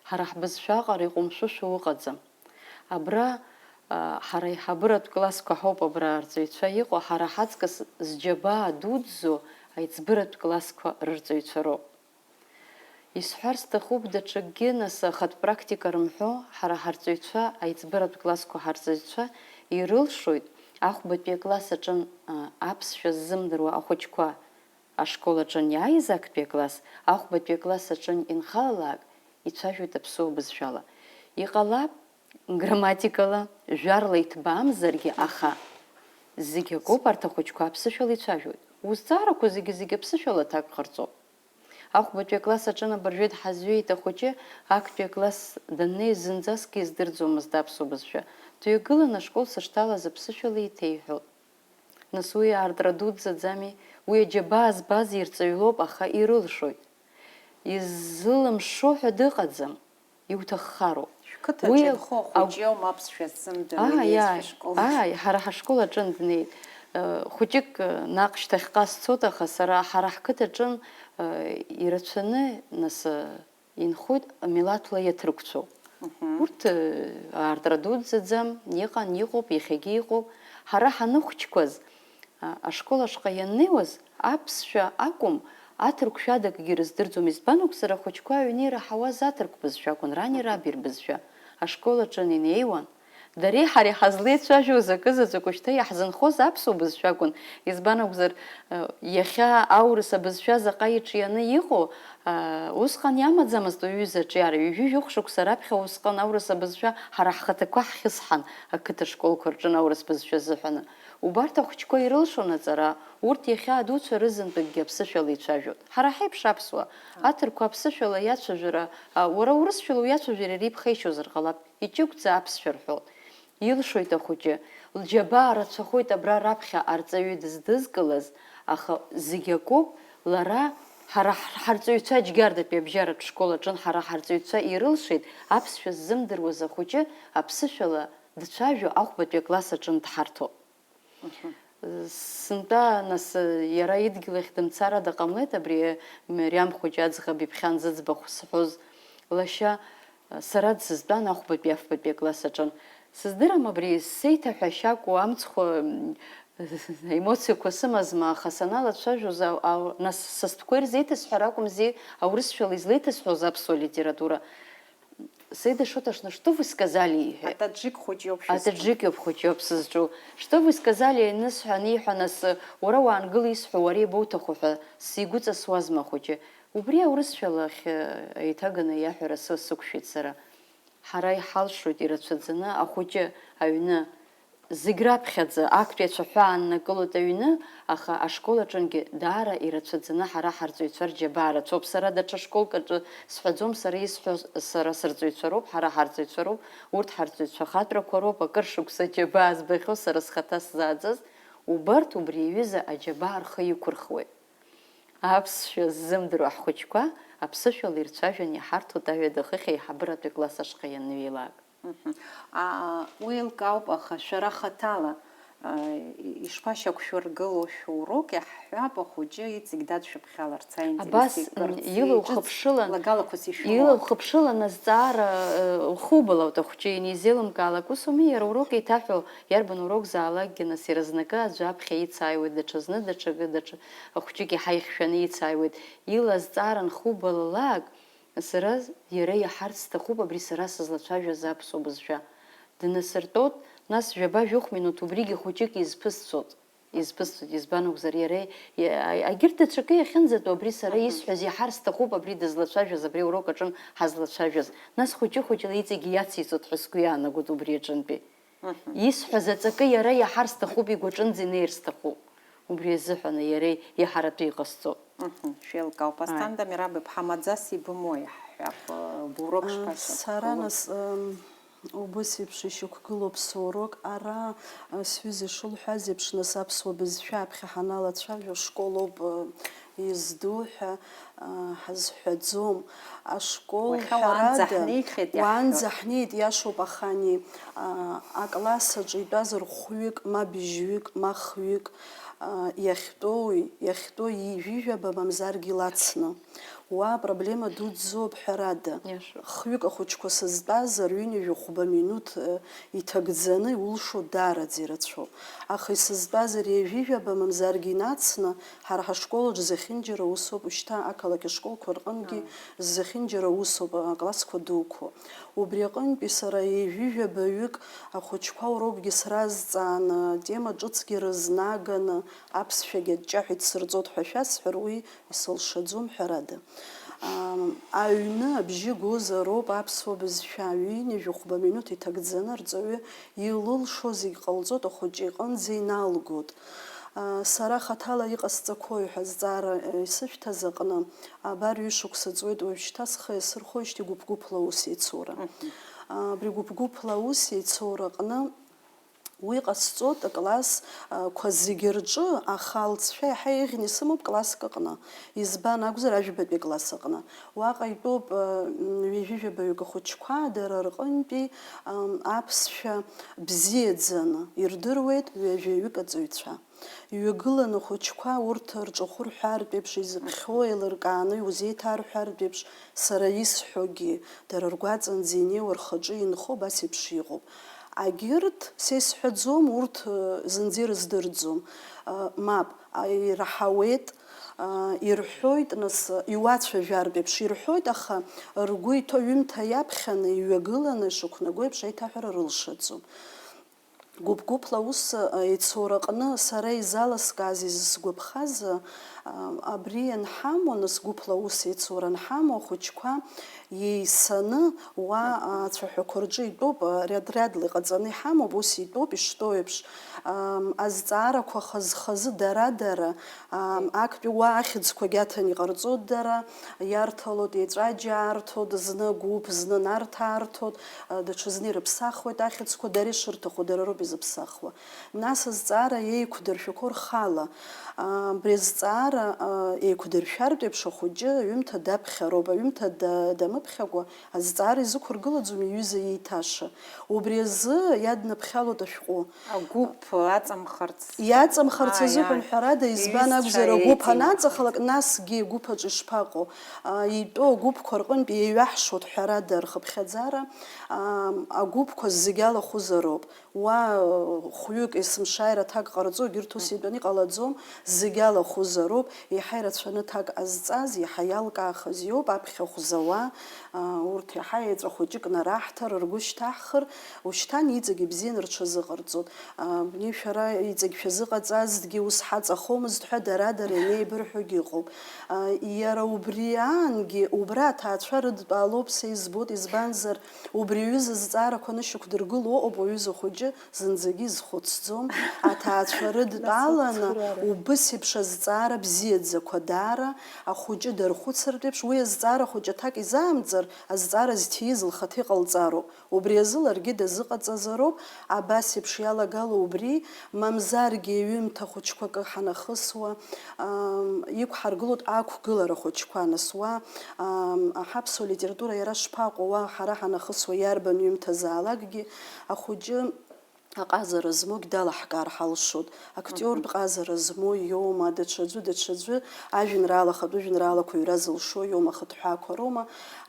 Ҳара ҳбызшәа аҟара иҟәымшәышәу ыҟаӡам. Абра, а, ҳара аиҳабыратә классқәа ҳауп абра арҵаҩцәа иҟоу, ҳара ҳаҵкыс зџьабаа дуӡӡоу аиҵбыратә классқәа рырҵаҩцәа роуп. Исҳәар сҭахуп даҽакгьы, нас, ахатә практика рымҳәо, ҳара ҳарҵаҩцәа аиҵбыратә классқәа ҳарҵаҩцәа ирылшоит ахәбатәи акласс аҿын, а, аԥсшәа ззымдыруа ахәыҷқәа, ашкол аҿын иааиз актәи акласс, ахәбатәи акласс аҿын инхалалак, ицәажәоит аԥсуа бызшәала. Иҟалап, грамматикала, жәарла иҭбаамзаргьы, аха зегь акоуп, арҭ ахәыҷқәа аԥсышәала ицәажәоит. Узҵаарақәа зегьы-зегьы аԥсышәала аҭак ҟарҵоуп. Ахәбатәи акласс аҿын абыржәы дҳазҩеит ахәыҷы, актәи акласс даннеи зынӡаскгьы издырӡомызт аԥсуа бызшәа. Дҩагылан, ашкол сышҭалаз аԥсышәала еиҭеиҳәот. Нас уи аартра дуӡӡаӡами? Уи аџьабаа збаз ирҵаҩлоуп, аха ирылшоит. Иззылымшо ҳәа дыҟаӡам, иуҭаххароуп. Шәқыҭаҿ Уи инхо аг- ахәыҷ иоума аԥсшәа ззымдыруа Ааи, ииз ааи, шәышкол? Ааи, ҳара ҳашкол аҿы днеит. Э, хәыҷык, э, наҟ шьҭахьҟа сцоит, аха сара ҳара ҳқыҭаҿын, э, ирацәаны, нас, э, инхоит милаҭла иаҭырқәцәоу. Мгм. Урҭ, э, аартра дуӡӡаӡам, иҟан, иҟоуп, иахьагьы иҟоуп. Ҳара ҳаныхәҷқәаз, а, ашкол ашҟа ианнеиуаз, аԥсшәа акәым, аҭырқәшәадакгьы рыздырӡом, избан акәзар, ахәыҷқәа аҩны ираҳауаз аҭырқә бызшәа акәын, рани Мгм. раби рбызшәа. Ашкол аҿы инеиуан, дареи ҳареи ҳазлеицәажәоз акы заҵәык уажәшьҭа иаҳзынхоз аԥсуа бызшәа акәын, избан акәзар, э, иахьа аурыс абызшәа заҟа иҿианы иҟоу, э, усҟан иамаӡамызт уаҩы изаҿиара, ҩажәи жәохә шықәса раԥхьа усҟан аурыс абызшәа ҳара ҳхаҭақәа ҳхьысҳан, ақыҭа школқәа рҿын аурыс бызшәа азыҳәаны. Убарҭ ахәыҷқәа ирылшон аҵара, урҭ иахьа адуцәа рызынтәыкгьы аԥсышәала ицәажәон. Ҳара ҳеиԥш аԥсуа, аҭырқәа аԥсышәала иацәажәара, а, уара урысшәала уиацәажәар иара иԥхеишьозар ҟалап, иҷыгәӡа аԥсшәа рҳәон. Илшоит ахәыҷы, лџьабаа рацәахоит абра раԥхьа арҵаҩы дыздызкылаз, аха зегь акоуп, лара, ҳара ҳ-, ҳарҵаҩцәа Џьгьардатәи абжьаратә школ аҿын ҳара ҳарҵаҩцәа ирылшеит аԥсшәа ззымдыруаз ахәыҷы аԥсышәала дцәажәо ахәбатәи акласс аҿы дҳарҭо. Мгм. Сынтәа, нас, иара идгьыл ахь дымцар ада ҟамлеит, абри Мириам хәыҷы аӡӷаб иԥхьан зыӡбахә сҳәоз лашьа, сара дсызтәан ахәбатәи афбатәи акласс аҿын. Сыздырам абри сеиҭаҳәашьа акәу, амцхә, м, аемоциақәа сымазма, аха саналацәажәоз, ау-, ау-, нас, са стәқәа ирзеиҭасҳәар акәымзи, аурысшәала излеиҭасҳәоз аԥсуа литература. Саида Шоҭашна, что вы сказали, иҳәеит. Атаджик хәыҷ иоуп шәызҿу. Атаджик иоуп хәыҷ иоуп сызҿу. Что вы сказали, анысҳәа, аниҳәа, нас, уара уаангыл, исҳәо уара иабоуҭаху ҳәа сигәыҵасуазма ахәыҷы. Убри аурысшәала ахь, еиҭаганы иаҳәара сы-, сықәшәеит сара. Ҳара иҳалшоит ирацәаӡаны ахәыҷы аҩны. Зегь раԥхьаӡа актәи ацәаҳәа ааннакылоит аҩны, аха ашкол аҿынгьы даара ирацәаӡаны ҳара ҳарҵаҩцәа рџьабаа рацәоуп. Сара даҽа школк аҿы сҳәаӡом, сара исҳәо, сара сырҵаҩцәа роуп, ҳара ҳарҵаҩцәа роуп, урҭ ҳарҵаҩцәа ахаҵәрақәа роуп, акыр шықәса аџьабаа збахьоу сара схаҭа сзааӡаз, убарҭ убри аҩыза аџьабаа рхы иқәырхуеит. Аԥсшәа ззымдыруа ҳхәыҷқәа аԥсышәала ирцәажәан иҳарҭоит аҩада хыхь аиҳабыратәи класс ашҟа ианҩеилак. Мгм. А, уи еилкаауп, аха шәара хаҭала, а, и-, ишԥашьақәшәыргыло шәурок, иаҳҳәап, ахәыҷы иҵегь дадшәыԥхьаларц, аинтерес Абас, икырц, м, илоу еиҿыц хыԥшылан, лагалақәас ишәымоу. Илоу хыԥшылан азҵаара, э, ухубалоит ахәҷы, инизеилымкаалак, ус ауми, иара урок еиҭаҳәо, иарбан урокзаалакгьы, нас, иаразнакы аӡәы аԥхьа ицааиуеит, даҽазны даҽакы, даҽа ахәҷык иаҳа ихьшәаны ицааиуеит. Ила азҵаара анхубалалак, Сара иара иаҳарц сҭахуп абри сара сызлацәажәаз аԥсуа бызшәа. Днасыртәоит, нас жәаба-жәохә минуҭ убригьы хәыҷык изԥысҵоит. Изԥысҵоит, избан акәзар, иара, иа-, а-, агьырҭ даҽакы иахьынӡатәу абри сара Мгм. исҳәаз иаҳар сҭахуп абри дызлацәажәаз, абри аурок аҿын ҳазлацәажәаз. Нас хәыҷы-хәыҷла иҵегь иациҵоит ҳәа сгәы иаанагоит убри аҿынтәи. Мгм. Исҳәаз аҵакы иара иаҳар сҭахуп, игәаҿынӡа инеир сҭахуп. Убри азыҳәан иара иаҳаратәы иҟасҵо. Мгм, шәеилкаауп. Ааи. Асҭанда Мираб-иԥҳа, маӡас ибымоу иаҳҳәап, э, бурок А, шԥашьақәгылоу? Сара нас, ым, Убыс еиԥш ишьақәгылоуп соурок. Ара, а, сҩыза ишылҳәаз еиԥш, нас аԥсуа бызшәа аԥхьа ҳаналацәажәо, школоуп, а, изду ҳәа, а, ҳазҳәаӡом. Ашкол, уахьа уаанӡа ҳәарада, ҳнеихьеит иаҳҳәо. Уаанӡа ҳнеит, иашоуп, аха ани, а, акласс аҿы итәазар хәҩык, ма быжьҩык, ма хҩык, а, иахьтәоуи, иахьтәоу ҩажәижәаба мамзаргьы илацны. Уа апроблема дуӡӡоуп, ҳәарада. Иашоуп. Хҩык ахәыҷқәа сызтәаз, рҩынҩажәи хәба минуҭ, э, иҭагӡаны иулшо даараӡа ирацәоуп. Аха исызтәаз ари ҩажәижәаба мамзаргьы инацны, ҳара ҳашкол аҿы зехьынџьара усоуп, ушьҭа ақалақь ашколқәа рҟынгьы Аа. зехьынџьара усоуп, аклассқәа дуқәоу. Убри аҟынтәи сара ҩажәижәабаҩык ахәыҷқәа урокгьы сразҵааны, атема ҿыцгьы рызнаганы, аԥсшәагьы аҷҷаҳәа ицсырҵоит ҳәа шәасҳәар, уи исылшаӡом, ҳәарада. Ам, аҩны абжьы гозароуп аԥсуа бызшәа, ҩынҩажәи хәба минуҭ иҭагӡаны арҵаҩы илылшо зегь ҟалҵоит, ахәыҷы иҟынӡа иналгоит. А, сара хаҭала иҟасҵақәои ҳәа азҵаара, э, исышәҭаз аҟны, абар, ҩышықәса ҵуеит уажәшьҭа схы иасырхәоижьҭеи гәыԥ-гәыԥла аус еицура. Мгм. А, абри гәыԥ-гәыԥла аус еицура аҟны Уи ҟасҵоит акласс, а, қәа зегьы рҿы, аха алҵшәа иаҳа еиӷьны исымоуп класск аҟны. Избан акәзар, ажәбатәи акласс аҟны. Уаҟа итәоуп, а, м, ҩажәижәабаҩык ахәыҷқәа, дара рҟынтәи, ам, аԥсшәа бзиаӡаны ирдыруеит ҩажәаҩык аҵаҩцәа. Иҩагыланы ахәыҷқәа урҭ рҿахәы рҳәартә еиԥш изыԥхьоу еилыркааны иузеиҭарҳәартә еиԥш, сара исҳәогьы, дара ргәаҵанӡа инеиуа рхаҿы инхо абас еиԥш иҟоуп. Агьырҭ, са исҳәаӡом, урҭ, э, зынӡа ирыздырӡом. Э, мап, а, ираҳауеит, а, ирҳәоит, нас, иуацәажәартә еиԥш ирҳәоит, аха ргәы иҭоу ҩымҭа иаԥхьаны, иҩагыланы ишықәнаго еиԥш аиҭаҳәара рылшаӡом. Гәыԥ-гәыԥла аус, а, еицураҟны сара изаласкааз, изысгәаԥхаз, а, абри ианҳамоу, нас гәыԥла аус еицура анҳамоу, ахәыҷқәа еисаны уа, а, ацәаҳәақәа рҿы итәоуп, а, ряд-рядла иҟаҵаны иҳамоуп, ус итәоуп, иштәоу еиԥш, ам, азҵаарақәа хаз-хазы дара-дара, ам, актәи уа ахьӡқәагьы аҭан иҟарҵоит дара, иарҭалоит, еҵәаџьаа арҭоит, зны гәыԥ, зны нарҭаа арҭоит, а, даҽазны ирыԥсахуеит ахьӡқәа, дара ишырҭаху, дара роуп изыԥсахуа. Нас азҵаара еиқәдыршәақәо рхала. А, абри азҵаара, а, еиқәдыршәартә еиԥш ахәыҷы аҩымҭа даԥхьароуп, аҩымҭа да-, дамыԥхьакәа азҵаара изықәыргылаӡом иҩыза иеиҭаша. Убри азы иаднаԥхьалоит ашәҟәы. Агәыԥ аҵамхарц. Иаҵамхарц Ааи, азыҳәан, ааи. Ҳәарада, избан Иҩызцәа акәзар, агәыԥ еиҵеимхырц. Анаҵахалак, насгьы агәыԥ аҿы ишԥаҟоу? А, итәоу агәыԥқәа рҟынтә еиҩаҳшоит, ҳәарада, рхыԥхьаӡара, ам, агәыԥқәа зегь алахәызароуп. Уа, э, хәҩык есымшааира аҭак ҟарҵо, егьырҭ ус итәаны иҟалаӡом, зегь алахәызароуп, еиҳа ирацәаны аҭак ҟазҵаз, еиҳа иалкаахаз иоуп, аԥхьахә зауа, а, урҭ иаҳа еҵәа хәыҷык нараҳҭар, ргәы шьҭаҳхыр, ушьҭан иҵегь ибзианы рҽазыҟарҵоит. А, абни шәара иҵегь шәазыҟаҵазҭгьы ус ҳаҵахомызт ҳәа дара-дара ианеибырҳәогьы ыҟоуп. А, иара убри аангьы, убра аҭаацәа рыдтәалоуп, са избоит, избанзар, Убри аҩыза азҵаарақәа анышьақәдыргыло ыҟоуп, уаҩыза хәыҷы зынӡагьы изхәыцӡом. Аҭаацәа рыдтәаланы Нас уцхыраара. Убыс еиԥш азҵаара бзиаӡақәа даара ахәыҷы дархәыцыртә еиԥш, уи азҵаара хәыҷы аҭак изаамҵар, азҵаара зҭииз лхаҭа иҟалҵароуп. Убри азы ларгьы дазыҟаҵазароуп, абас еиԥш иалагало убри, мамзаргьы ҩымҭа хәыҷқәакы ҳанахысуа, ам, иқәҳаргылоит ақәгылара хәыҷқәа, нас уа, ам, ҳаԥсуа литература иара шԥаҟоу, уа ҳара ҳанахысуа иарбан ҩымҭазаалакгьы ахәыҷы аҟазара змоугь далаҳкаар ҳалшоит. Актиортә Мгм. ҟазара змоу иоума, даҽаӡәы, даҽаӡәы ажәеинраала, ахатәы жәеинраалақәа иҩра зылшо иоума, ахыҭҳәаақәа роума,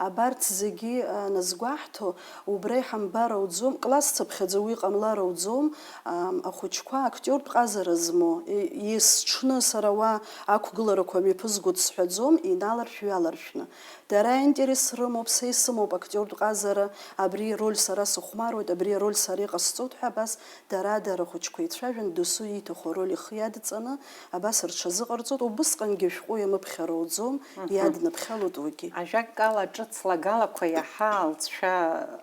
абарҭ зегьы, а, назгәаҳҭо, Убра иҳамбар ауӡом, класс цыԥхьаӡа уи ҟамлар ауӡом, ам, ахәыҷқәа актиортә ҟазара змоу, е-, есҽны сара уа ақәгыларақәа мҩаԥызгоит сҳәаӡом, иналаршә-ҩаларшәны. Дара аинтерес рымоуп, са исымоуп актиортә ҟазара, абри роль сара сыхәмаруеит, абри ароль сара иҟасҵоит ҳәа абас дара-дара ахәыҷқәа еицәажәан, досу ииҭаху ароль ихы иадҵаны, Абас рҽазыҟарҵоит, убысҟангьы ашәҟәы иамыԥхьар ауӡом, Мгм. иадныԥхьалоит уигьы. Ажәакала, ҿыц лагалақәа иаҳа алҵшәа,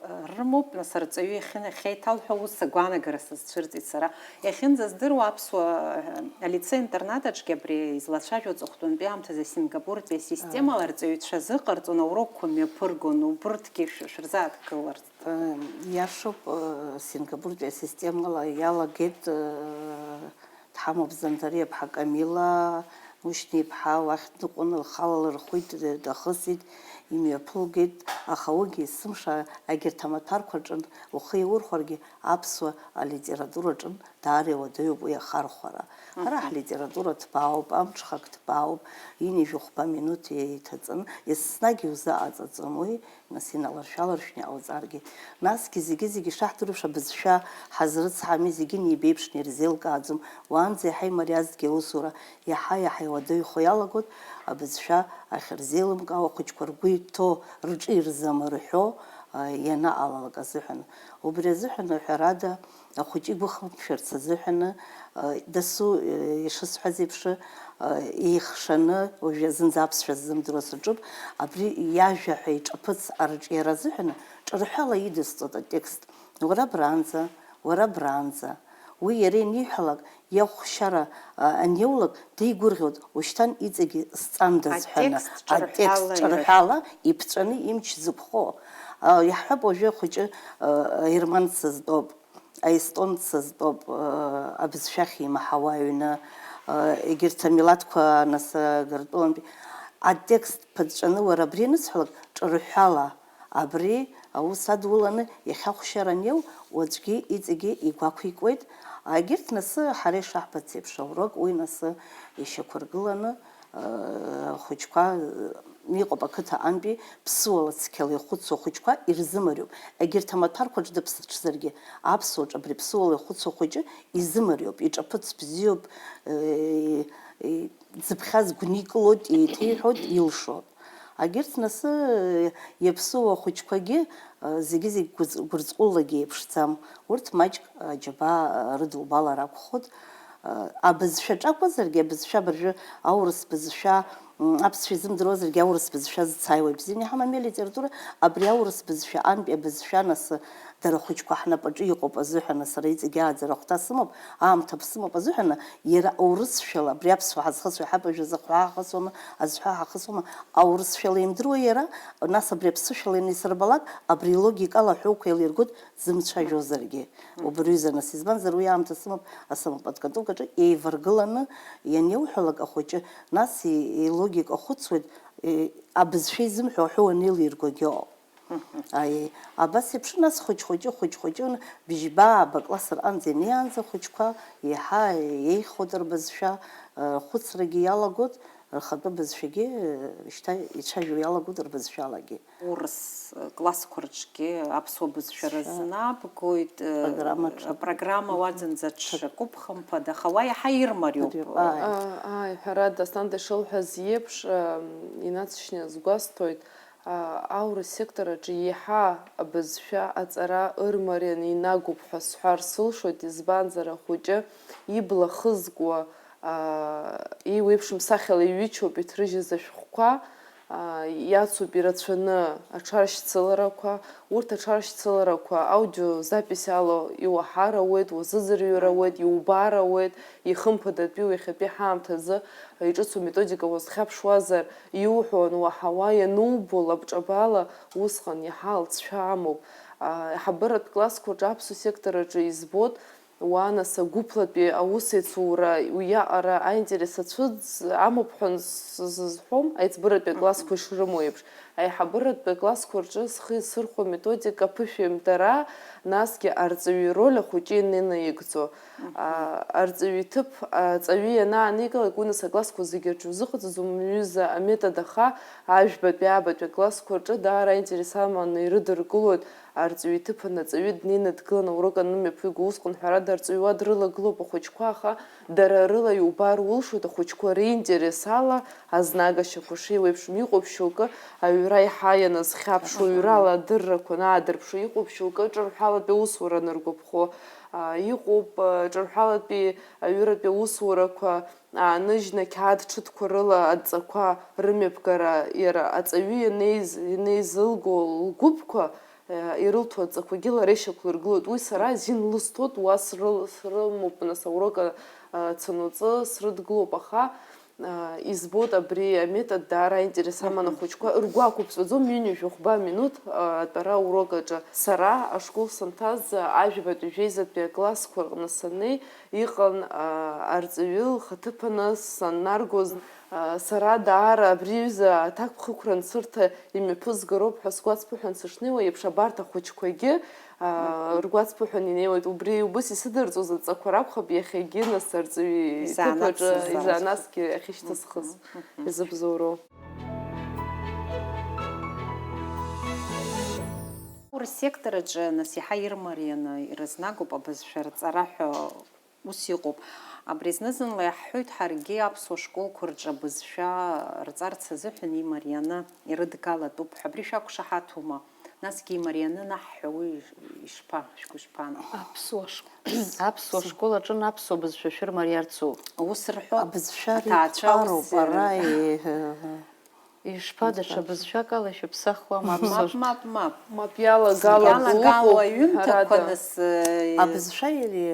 э, рымоуп, нас арҵаҩы иахьын-, иахьеиҭалҳәо ус агәаанагара сазцәырҵит сара. Иахьынӡаздыруа аԥсуа, э, алицеи-интернат аҿгьы абри излацәажәо аҵыхәтәантәи аамҭазы асингапуртәи асистемала Ааи. арҵаҩцәа азыҟарҵон, аурокқәа мҩаԥыргон, убырҭгьы шә-, шәырзааҭгыларц. Иашоуп, Сингапуртәи асистемала иалагеит, дҳамоуп Зандариа-ԥҳа Камила, Мушьни-иԥҳа уахь дныҟәон, лхала лырхәит, дахысит, имҩаԥылгеит, аха уигьы есымша егьырҭ амаҭәарқәа рҿы ухы иаурхәаргьы, аԥсуа алитератураҿы даара иуадаҩуп уи ахархәара. Ҳара ҳлитература ҭбаауп, амҽхак ҭбаауп, ҩынҩажәи хәба минуҭ еиҭаҵаны, еснагь иузыҟаҵаӡом уи, нас иналаршәаларшәны иҟауҵаргьы. Насгьы зегьы-зегьы ишаҳдыруа еиԥш абызшәа ҳазрыцҳами, зегьы неибеиԥшны ирзеилкааӡом. Уаанӡа иаҳа имариазҭгьы аусура иаҳа-иаҳа иуадаҩхо иалагоит, абызшәа ахьырзеилымкаауа, ахәыҷқәа ргәы иҭоу, рҿы ирзамырҳәо, а, ианаҟалалак азыҳәан. Убри азыҳәан, ҳәарада, ахәыҷы игәы хымшәарц азыҳәаны, а, дасу, э, ишысҳәаз еиԥш, а, еихшаны, уажәы зынӡа аԥсшәа ззымдыруа саҿуп, абри иажәа ҳәа иҿаԥыц арҿиара азыҳәаны, ҿырҳәала идысҵоит атекст. Уара абранӡа, уара абранӡа. Уи иара ианиҳәалак, иахәшьара, а, аниоулак, деигәырӷьоит, ушьҭан иҵегьы сҵандаз ҳәаны. Атекст ҿырҳәала Атекст ира- ҿырҳәала иԥҵәаны имч зықәхо. А, иаҳҳәап, уажәы ахәыҷы, а, аерманцыз дтәоуп, аестонцыз дтәоуп, а, абызшәахь имаҳауа аҩны, а, егьырҭ амилаҭқәа, нас, а, Гыртәылантәи. Атекст ԥыҵәҵәаны уара абри анысҳәалак, ҿырҳәала, абри аус адуланы иахьа ахәшьара аниоу, уаҵәгьы иҵегьы игәақәикуеит. Егьырҭ нас ҳара ишаҳбац еиԥш аурок уи нас ишьақәыргыланы, э, ахәыҷқәа, э, иҟоуп ақыҭа антәи ԥсыуала цқьала ихәыцуа ахәыҷқәа ирзымариоуп. Егьырҭ амаҭәарқәаҿ дыԥсыҽзаргьы, аԥсуаҿ абри ԥсыуала ихәыцуа ахәыҷы изымариоуп, иҿаԥыц бзиоуп, э, э, дзыԥхьаз гәникылоит, еиҭеиҳәоит, илшоит. Егьырҭ нас, э, иаԥсыуа ахәыҷқәагьы, э, зегьы-зегь гәыҵ-, гәырҵҟәыллагьы еиԥшӡам. Урҭ маҷк, э, аџьабаа, э, рыдубалар акәхоит. Э, абызшәаҿы акәзаргьы, абызшәа абыржәы аурыс бызшәа, м, аԥсшәа изымдыруазаргьы, аурыс бызшәа зцааиуа ибзианы иҳамами алитература, абри аурыс бызшәа антәи абызшәа нас, дара ахәыҷқәа ҳнапаҿы иҟоуп азыҳәан, сара иҵегьы ааӡара ахәҭа сымоуп, аамҭа сымоуп азыҳәан, иара аурысшәала, абри аԥсуа ҳазхысуа, ҳабажә азы ахәҳәа ҳахысуама, азҳәа ҳахысуама, аурысшәала имдыруа иара, нас абри аԥсышәала ианисырбалак, абри илогикала аҳәоуқәа еилиргоит, дзымцәажәозаргьы. Мгм. Убри ҩыза нас, избанзар, уи аамҭа сымоуп, асамоподготовкаҿы еиваргыланы ианиуҳәалак ахәыҷы, нас и-, илогика хәыцуеит, и-, абызшәа изымҳәо аҳәоу анеилиргогьы ыҟоуп. Мгм. Аиеи, абас еиԥш, нас хәыҷ-хәыҷы, хәыҷ-хәыҷы, бжьба-ааба класс рҟынӡа инеиаанӡа ахәыҷқәа еиҳа еиӷьхоит рбызшәа, э, рхәыцрагьы иалагоит, рхатәы бызшәагьы, э, шьҭа ицәажәо иалагоит рбызшәалагьы. Урыс, э, классқәа рҿгьы аԥсуа бызшәа Бызшәа. Рызнабгоит, э, Программа ҽак. Программа уаӡәынӡа Ҽак. Ҽакуп, хымԥада, аха уа иаҳа ирмариоуп. Мариоуп, ааи. А, ааи, ҳәарада, Асҭанда ишылҳәаз иеиԥш, ам, инацшьны сгәасҭоит, а, аурыс сектор аҿы иаҳа абызшәа аҵара ырмарианы инагоуп ҳәа сҳәар сылшоит, избанзар, ахәыҷы ибла хызкуа, а, еиуеиԥшым сахьала иҩычоуп иҭрыжьыз ашәҟәқәа, а, иацуп ирацәаны аҽаршьцыларақәа, урҭ аҽаршьцыларақәа аудиозапись ала иуаҳар ауеит, уазыӡырҩыр ауеит, иубар ауеит, ихымԥадатәиу иахьатәи ҳаамҭазы иҿыцу методика уазхьаԥшуазар, иуҳәо ануаҳауа, ианубо лабҿабала, усҟан иаҳа алҵшәа амоуп. А, аиҳабыратә классқәа рҿы аԥсуа сектор аҿы избоит, уа, нас, агәыԥлатәи аусеицура уиаҟара аинтерес ацәыӡ амоуп ҳәа сзызҳәом, аиҵбыратәи аклассқәа ишрымоу еиԥш. Аиҳабыратәи аклассқәа рҿы схы исырхәо методика ԥышәа имдара, насгьы арҵаҩы ироль ахәыҷы ианаигӡо. А, арҵаҩы иҭыԥ, аҵаҩы ианааникылак, уи, нас, аклассқәа зегьы рҿы иузыҟаҵаӡом, уҩыза аметод, аха ажәбатәи, аабатәи аклассқәа рҿы даара аинтерес аманы ирыдыркылоит. Арҵаҩы иҭыԥан аҵаҩы днеины дгылан аурок анымҩаԥиго, усҟан, ҳәарада, арҵаҩуа дрылагылоуп ахәыҷқәа, аха дара рыла иубар улшоит ахәыҷқәа ринтерес ала азнагашьақәа шеиуеиԥшым. Иҟоуп шьоукы аҩра еиҳа ианазхьаԥшуа, аҳа, аҩрала адыррақәа анаадырԥшуа, иҟоуп шьоукы ҿырҳәалатәи аусура аныргәаԥхо, а, иҟоуп, а, ҿырҳәалатәи аҩратәи аусурақәа ааныжьны, қьаад ҽыҭқәа рыла адҵақәа рымҩаԥгара, иара аҵаҩы ианеиз-, ианеизылго лгәыԥқәа, э, ирылҭо адҵақәагьы лара ишьақәлыргылоит. Уи сара азин лысҭоит, уа срыл-, срымоуп, нас, аурок, а, цанаҵы срыдгылоуп, аха Избоит абри аметод даара аинтерес аман ахәыҷқәа, ргәы ақәыԥҵәаӡом, ҩынҩажәи хәба минуҭ атәара аурок аҿы. Сара ашкол санҭаз, ажәабатәи жәеизатәи аклассқәа рҟны саннеи, иҟан арҵаҩы лхаҭыԥаны саннаргоз. Сара даара абри аҩыза аҭакԥхықәра анцәырҭа имҩаԥызгароуп ҳәа сгәацԥыҳәан сышнеиуа еиԥш, абарҭ ахәыҷқәагьы ргәацԥыҳәан инеиуеит. Убри убыс исыдырҵоз адҵақәа ракәхап иахьагьы нас арҵаҩы иҭыԥ аҿы изанааҭгьы ахьышьҭысхыз изыбзоуроу. Рсектор аҿы нас иаҳа ирмарианы ирызнагоуп абызшәа рҵара ҳәа. Ус иҟоуп. Абри зны-зынла иаҳҳәоит, ҳаргьы аԥсуа школқәа рҿы абызшәа рҵарц азыҳәан имарианы ирыдгалатәуп ҳәа. Абри шәақәшаҳаҭума? Насгьы имарианы анаҳҳәа, уи ишԥа, шәгәы ишԥаанаго? Аԥсуа школ. Аԥсуа школ аҿы аԥсуа бызшәа шәырмариарцу? Ус рҳәоит. Абызшәа аҭаацәа ус, еиҳароуп, ара, еиҳа. Ишԥа, даҽа бызшәак ала ишәыԥсахуама аԥсуа? Мап, мап, мап. Мап, иалагало, иалагало аҩымҭақәа нас, э, абызшәа или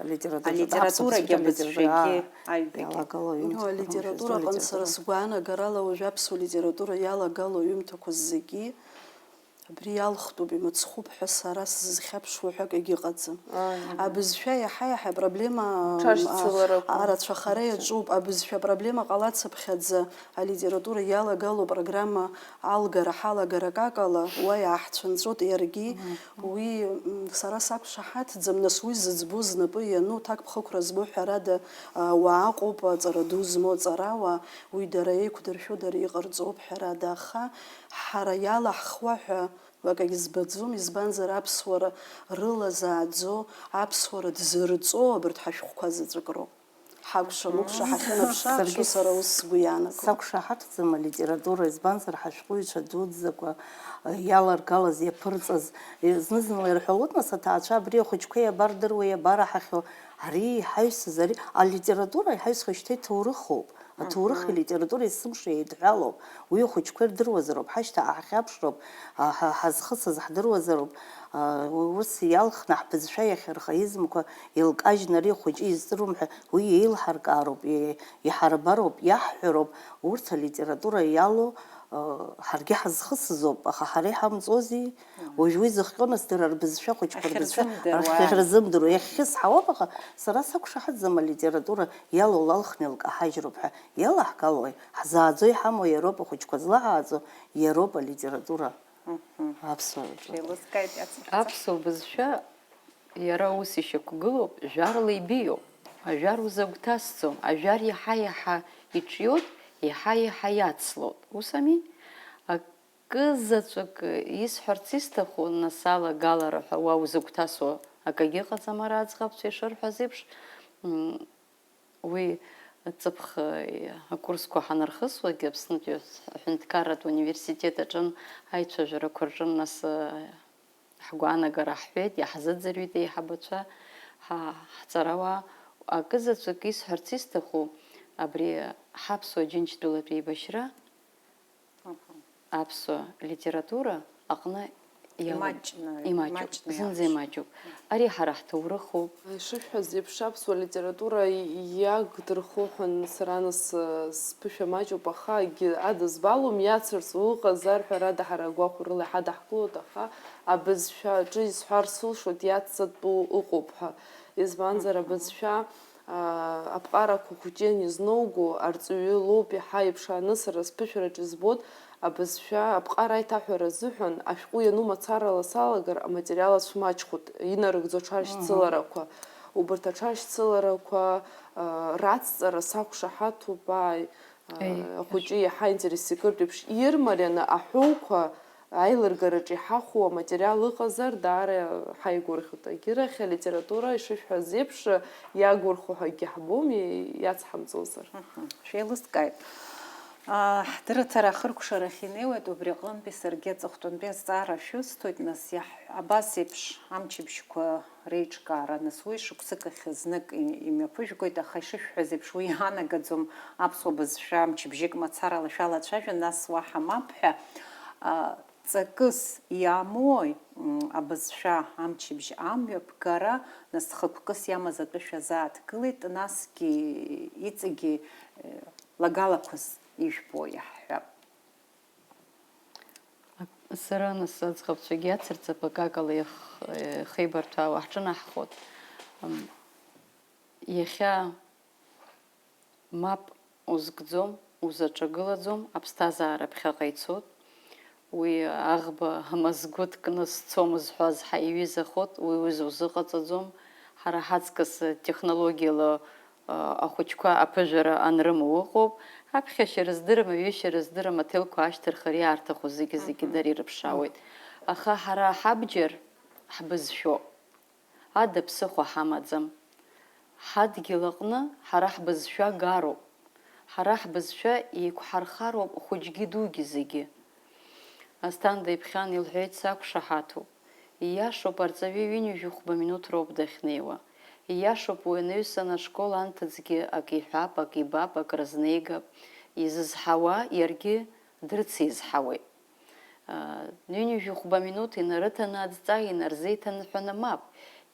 алитература? Алитературагьы, абызшәагьы, аҩбагьы. Иалагало аҩымҭақәа. Алитература аҟны сара сгәаанагарала уажә аԥсуа литература иалагало аҩымҭақәа зегьы абри иалхтәуп, имыцхәуп ҳәа сара сзызхьаԥшуа ҳәа акгьы ыҟаӡам. Абызшәа иаҳа-иаҳа апроблема, ҽашьцыларақәа, арацәахара иаҿуп. Абызшәа апроблема ҟалацыԥхьаӡа алитература иалагало апрограмма алгара ҳалагар акакала, уа иааҳцәынҵәоит иаргьы. Уи, м, сара сақәшаҳаҭӡам, нас уи зыӡбо знапы иану, ҭакԥхықәра змоу ҳәарада, а, уаа ыҟоуп, аҵара ду змоу аҵарауаа, уи дара еиқәдыршәо дара иҟарҵоуп ҳәарада, аха ҳара иалаҳхуа ҳәа акагь збаӡом, избанзар, аԥсуара рыла зааӡо, аԥсуара дзырҵо абарҭ ҳашәҟәқәа заҵәык роуп. Ҳакәша-мыкәша ҳахьынаԥшы, саргьы сара ус сгәы иаанагоит. Сақәшаҳаҭӡам алитература, избанзар, ҳашәҟәыҩҩцәа дуӡӡақәа, э, иаларгалаз, иаԥырҵаз, э, зны-зынла ирҳәалоит, нас, аҭаацәа абри ахәыҷқәа иабардыруеи, иабараҳахьоу, ари иҳаҩсыз, ари, алитература иҳаҩсхьоу шьҭа иҭоурыхоуп. Аҭоурыхи алитературеи есымша еидҳәалоуп. Уи ахәыҷқәа ирдыруазароуп, ҳашьҭа ҳахьаԥшроуп, а, ҳа-, ҳазхысыз ҳдыруазароуп. А, у-, ус иалхны ҳбызшәа иахьырха измақәа еилкажьны ари ахәыҷы изҵыруам ҳәа уи еилҳаркаароуп, е-, иҳарбароуп, иаҳҳәароуп. Урҭ алитература иалоу, а, ҳаргьы ҳазхысызоуп, аха ҳара иҳамҵози? Уажә уи зыхҟьо нас дара рбызшәа, ахәыҷқәа рбызшәа ахьырзымдыруа, ахьырзымдыруа, иахьхьысҳауам, аха сара сақәшаҳаҭӡам алитература иалоу лалхны илкаҳажьроуп ҳәа. Иалаҳгалои? Ҳзааӡо иҳамоу иароуп, ахәыҷқәа злаҳааӡо иароуп алитература. Аԥсуа. Шәеилыскааит, иацырҵа. Аԥсуа бызшәа иара ус ишьақәгылоуп, жәарла ибеиоуп. Ажәар узагәҭасӡом, ажәар иаҳа-иаҳа иҿиоит, иаҳа-иаҳа иацлоит. Ус ами? Акы заҵәык исҳәарц исҭаху, нас алагалара ҳәа уа узыгәҭасуа акагьы ыҟаӡам, ара аӡӷабцәа ишырҳәаз еиԥш, м, уи ҵыԥх, э, акурсқәа ҳанырхысуагь, Аԥснытәи аҳәынҭқарратә университет аҿын аицәажәарақәа рҿын, нас, э, ҳгәаанагара ҳҳәеит, иаҳзыӡырҩит аиҳабацәа, ҳа-, ҳҵарауаа. Акы заҵәык исҳәарц исҭаху, абри ҳаԥсуа Џьынџьтәылатә еибашьра, аԥсуа литература аҟны иалоуп. Имаҷны, имаҷуп, имаҷны зынӡа иаԥшуп. Имаҷуп. Ари ҳара ҳҭоурыхуп. Ишышәҳәаз еиԥш, аԥсуа литература иагдырхо ҳәа сара нас, э, сԥышәа маҷуп, аха акгьы адызбалом, иацырҵо ыҟазар, ҳәарада, ҳара агәахәарыла иҳадаҳкылоит, аха абызшәа аҿы исҳәар сылшоит, иаццатәу ыҟоуп ҳәа. Избанзар, абызшәа аа, аԥҟарақәа хәыҷы ианизноуго, арҵаҩы лоуп иаҳа иԥшааны сара сԥышәараҿы избоит, абызшәа аԥҟара аиҭаҳәара азыҳәан ашәҟәы иану мацарала салагар, аматериал ацәмаҷхоит, инарыгӡо аҽаршьцыларақәа. Убарҭ аҽаршьцыларақәа, аа, рацҵара сақәшаҳаҭуп, ааи, аа, ахәыҷы иаҳа интерес икыртә еиԥш, ирмарианы аҳәоуқәа аилыргараҿы иҳахәо аматериал ыҟазар, даара ҳаигәырӷьоит. Агьырахь алитература, ишышәҳәаз еиԥш, иагәырӷьо ҳәа акгьы ҳбом, и-, иацҳамҵозар. Мгм. Шәеилыскааит. Аа, ҳдырраҭара ахыркәшарахь инеиуеит, убри аҟынтәи саргьы аҵыхәтәантәи азҵаара шәысҭоит, нас, иаҳ-, абас еиԥш амчыбжьқәа реиҿкаара, нас уи шықәсык ахь знык и-, имҩаԥыжәгоит, аха ишышәҳәаз еиԥш, уи иаанагаӡом аԥсуа бызшәа мчыбжьык мацарала шәалацәажәан, нас уаҳа мап ҳәа, а, ҵакыс иамои, м, абызшәа амчыбжь амҩаԥгара, нас хықәкыс иамаз атәы шәазааҭгылеит, насгьы иҵегьы, э, лагалақәас ижәбо иаҳҳәап. Сара нас аӡӷабцәагьы иацырҵап, акакала ихеибарҭәаауа ҳҿынаҳхоит. Иахьа мап узкӡом, узаҿагылаӡом, аԥсҭазаара ԥхьаҟа ицоит. Уи аӷба амазгәыҭ кны сцом зҳәаз ҳаиҩызахоит, уи узузыҟаҵаӡом. Ҳара ҳаҵкыс технологиала ахәыҷқәа аԥыжәара анрымоу ыҟоуп. Аԥхьашьа рыздырам, аҩышьа рыздырам, аҭелқәа ашьҭырхыр иаарҭаху зегьы-зегьы дара ирыԥшаауеит. Аха ҳара ҳабџьар ҳбызшәоуп. Ада ԥсыхәа ҳамаӡам. Ҳадгьыл аҟны ҳара ҳбызшәа гароуп. Ҳара ҳбызшәа еиқәҳархароуп хәыҷгьы дугьы зегьы. Асҭанда иԥхьан илҳәеит, сақәшаҳаҭуп. Ииашоуп, арҵаҩы ҩынҩажәи хәба минуҭ роуп дахьнеиуа. Ииашоуп, уи анаҩсан ашкол анҭыҵгьы ак иҳәап, ак ибап, ак рызнеигап. Изызҳауа иаргьы дрыцизҳауеит. Ҩынҩажәи хәба минуҭ инарыҭаны адҵа инарзеиҭаныҳәаны мап.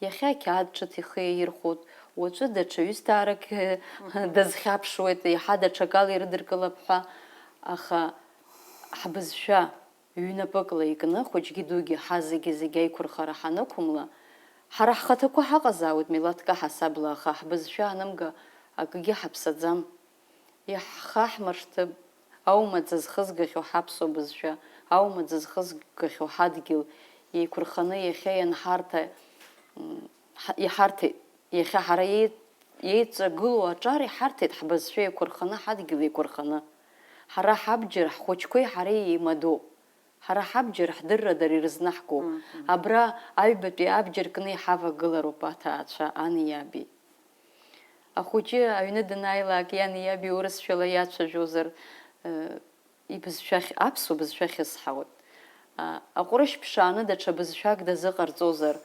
Иахьа ақьаад ҿыц ихы иаирхәоит, уаҵәы даҽа ҩысҭаарак дазхьаԥшуеит, иаҳа даҽакала ирыдыркылап ҳәа, аха ҳбызшәа ҩнапыкла икны, хәыҷгьы дугьы ҳа зегьы-зегьы аиқәырхара ҳанықәымла, ҳара ҳхаҭақәа ҳаҟазаауеит милаҭк аҳасабла, аха ҳбызшәа анымга акгьы ҳаԥсаӡам. Иаҳхаҳмыршҭып, аума ӡы зхызгахьоу ҳаԥсуа бызшәа, аума ӡы зхызгахьоу ҳадгьыл, еиқәырханы иахьа ианҳарҭа, иҳарҭеит, иахьа ҳара еи-, еиҵагылоу аҿар иҳарҭеит ҳбызшәа еиқәырханы, ҳадгьыл еиқәырханы. Ҳара ҳабџьар, ҳхәыҷқәеи ҳареи еимадоуп. Ҳара ҳабџьар ҳдырра дара ирызнаҳгоуп. Абра аҩбатәи абџьар кны иҳавагылароуп аҭаацәа ани иаби. Ахәыҷы аҩны данааилак иани иаби урысшәала иацәажәозар, ибызшәахь, аԥсуа бызшәа ахьысҳауеит. Аҟәрышь ԥшааны даҽа бызшәак дазыҟарҵозар,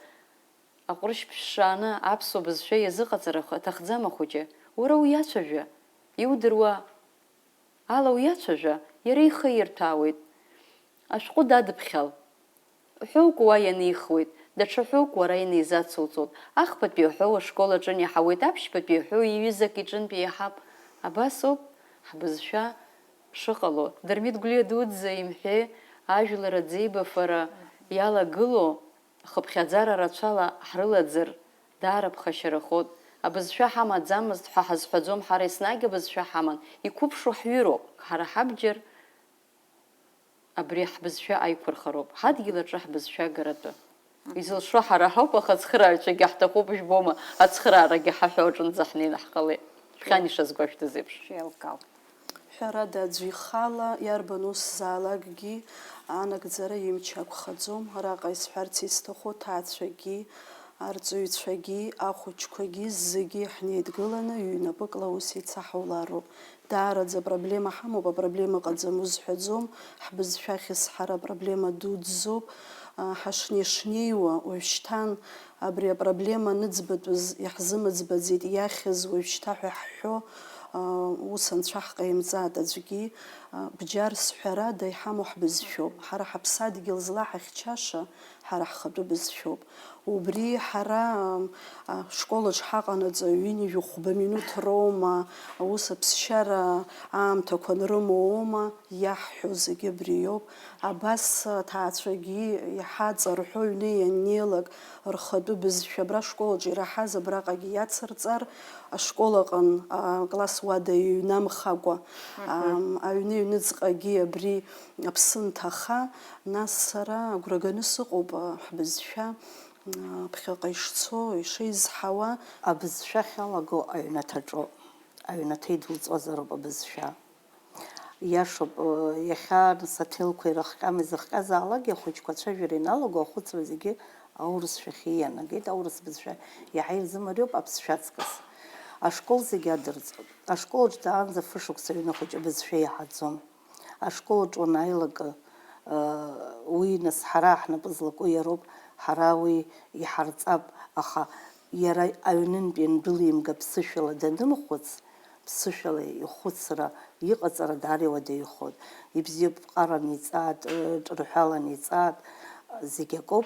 аҟәрышь ԥшааны аԥсуа бызшәа иазыҟаҵар аҭахӡам ахәыҷы. Уара уиацәажәа, иудыруа ала уиацәажәа, иара ихы ирҭәаауеит. Ашәҟәы дадыԥхьал. Ҳәоук уа ианихуеит, даҽа ҳәоук уара инеизацуҵоит. Ахԥатәи аҳәоу ашкол аҿы иаҳауеит, аԥшьбатәи аҳәоу иҩызак иҿынтә еиҳап. Абас ауп ҳбызшәа шыҟало. Дырмит Гәлиа дуӡӡа имҳәеи, ажәлар аӡеибафара иалагылоу хыԥхьаӡара рацәала ҳрылаӡыр даара ԥхашьарахоит. Абызшәа ҳамаӡамызт ҳәа ҳазҳәаӡом, ҳара еснагь абызшәа ҳаман, иқәыԥшу ҳҩыроуп, ҳара ҳабџьар абри ҳбызшәа аиқәырхароуп, ҳадгьыл аҿы ҳбызшәа агаратәы. Изылшо ҳара ҳауп, аха ацхырааҩцәагьы ҳҭахуп, жәбома, ацхыраарагьы ҳаҳәа аҿынӡа ҳнеины ҳҟалеит. Шәан ишазгәашәҭаз еиԥш. Шәеилкаауп. Ҳәарада, аӡәы ихала иарбан усзаалакгьы анагӡара имч ақәхаӡом. Араҟа исҳәарц исҭаху, аҭаацәагьы, арҵаҩцәагьы, ахәыҷқәагьы зегьы ҳнеидгыланы ҩнапыкла аус еицаҳаулароуп. Даараӡа апроблема ҳамоуп, апроблема ыҟаӡам узҳәаӡом, ҳбызшәа ахьысҳара апроблема дуӡӡоуп. Ҳашнеи-шнеиуа уажәшьҭан абри апроблема аныӡбатәыз иаҳзымыӡбаӡеит, иахьыз уажәшьҭа ҳәа ҳҳәо, ус анцәа ҳҟаимҵааит аӡәгьы. Бџьар сҳәарада иҳамоу ҳбызшәоуп. Ҳара ҳаԥсадгьыл злаҳахьчаша ҳара ҳхатәы бызшәоуп. Убри ҳара ашколаҿ ҳаҟанаҵ ҩынҩажәи хәба минуҭ роума, аус аԥсшьара аамҭақәа анрымоу оума, иаҳҳәо зегьы абри иоуп. Абас аҭаацәагьы иҳаҵарҳәо аҩны ианнеилак рхатәы бызшәа абра ашколаҿ ираҳаз абраҟагьы иацырҵар, ашкол аҟын акласс уада иҩнамхакәа, аҩны аҩныҵҟагьы абри аԥсы нҭаха, нас сара агәра ганы сыҟоуп ҳбызшәа ԥхьаҟа ишцо, ишеизҳауа. Абызшәа ахьалаго аҩнаҭаҿоуп, аҩнаҭа идуҵозароуп абызшәа. Иашоуп, иахьа нас аҭелқәа ирыхҟьама, изыхҟьазаалакгьы ахәыҷқәа ацәажәара иналаго ахәыцра зегьы аурысшәахь иианагеит, аурыс бызшәа иаҳа ирзымариоуп аԥсшәа аҵкыс. Ашкол зегьы адырҵоит. Ашкол аҿы даанӡа фышықәса аҩны ахәыҷы абызшәа иаҳаӡом. Ашкол аҿы уанааилак, уи нас ҳара ҳнапы злаку иароуп, ҳара уи иҳарҵап, аха иара аҩнынтә иандәылимга ԥсышәала данымхәыц, ԥсышәала ихәыцра, иҟаҵара даара иуадаҩхоит. Ибзиоуп, ԥҟаран иҵаат, ҿырҳәалан иҵаат, зегь акоуп,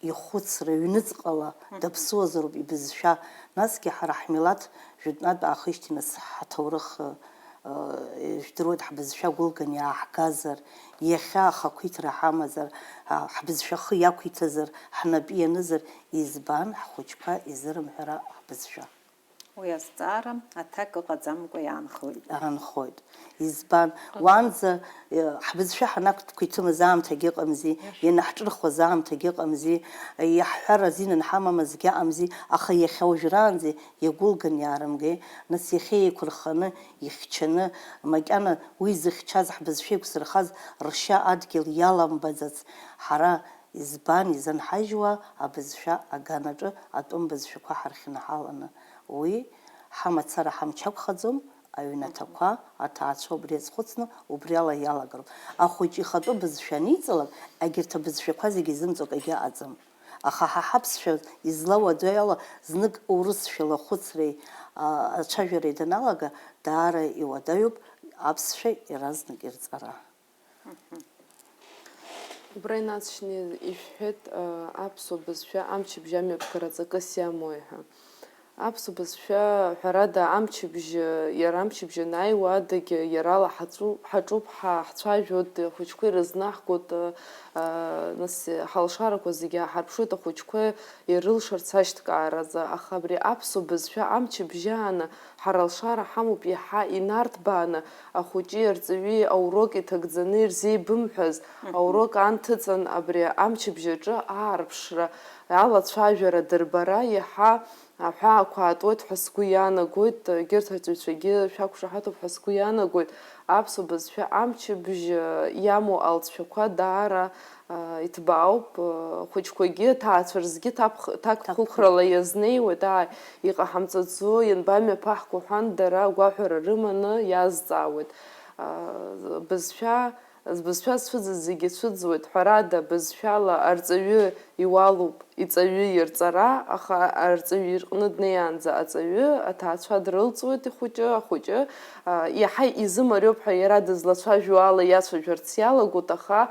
ихәыцра, ҩныҵҟала даԥсуазароуп ибызшәа. Насгьы ҳара ҳмилаҭ жәытәнатә аахижьҭеи нас ҳаҭоурых, Ижәдыруеит, ҳбызшәа гәылган иааҳгазар, иахьа ахақәиҭра ҳамазар, ҳбызшәа ахы иақәиҭызар, ҳнапы ианызар, избан ҳхәыҷқәа изырымҳәара ҳбызшәа? Уи азҵаара аҭак ыҟаӡамкәа иаанхоит. Аанхоит. Избан? Уанӡа ҳбызшәа ҳанақәиҭымыз аамҭагь ыҟамзи, ианаҳҿырхуаз аамҭагь ыҟамзи, иаҳҳәар азин анҳамамызгьы аҟамзи, аха иахьа уажәраанӡа иагәылган иаарымгеи, нас иахьа еиқәырханы, ихьчаны, макьана уи зыхьчаз ҳбызшәа еиқәзырхаз ршьа адгьыл иаламбаӡац, ҳара избан изанҳажьуа абызшәа аганаҿы атәым бызшәақәа ҳархьынҳаланы? Уи ҳамацара ҳамч ақәхаӡом, аҩнаҭақәа, аҭаацәа убри азхәыцны убриала иалагароуп. Ахәыҷы ихатәы бызшәа аниҵалак, егьырҭ абызшәақәа зегьы изымҵо акгьы аҟаӡам. Аха ҳа ҳаԥсшәа излауадаҩу ала, знык урысшәала ахәыцреи, а, ацәажәареи даналага, даара иуадаҩуп аԥсшәа иаразнак ирҵара. Убра инаҵшьны ишәҳәеит, а, аԥсуа бызшәа амчыбжь амҩаԥгара ҵакыс иамои ҳәа. Аԥсуа бызшәа, ҳәарада, амчыбжь, иара амчыбжь анааиуа адагьы, иарала ҳаҵу-, ҳаҿуп, ҳа-, ҳцәажәоит, ахәыҷқәа ирызнаҳгоит, а, а, нас, ҳалшарақәа зегьы ааҳарԥшуеит, ахәыҷқәа ирылшарц ашьҭкааразы, аха абри аԥсуа бызшәа амчыбжьааны ҳара алшара ҳамоуп, иаҳа инарҭбааны ахәыҷи арҵаҩи аурок иҭагӡаны ирзеибымҳәаз, аурок анҭыҵын, абри амчыбжь аҿы аарԥшра, алацәажәара, дырбара иаҳа аҳәаақәа аатуеит ҳәа сгәы иаанагоит, егьырҭ арҵаҩцәагьы шәақәшаҳаҭуп ҳәа сгәы иаанагоит, аԥсуа бызшәа амчыбжь иамоу алҵшәақәа даара, а, иҭбаауп, а, хәыҷқәагьы, ҭаацәа рзгьы ҭакԥх-, ҭакԥхықәрала иазнеиуеит, ааи, иҟаҳамҵаӡо, ианбамҩаԥаҳго ҳәан, дара агәаҳәара рыманы иазҵаауеит. А, бызшәа, збызшәа зцәыӡыз зегьы цәыӡуеит, ҳәарада, бызшәала арҵаҩы иуалуп иҵаҩы ирҵара, аха арҵаҩы ирҟны днеиаанӡа аҵаҩы аҭаацәа дрылҵуеит ихәыҷы, ахәыҷы, а, иаҳа изымариоуп ҳәа иара дызлацәажәо ала иацәажәарц иалагоит, аха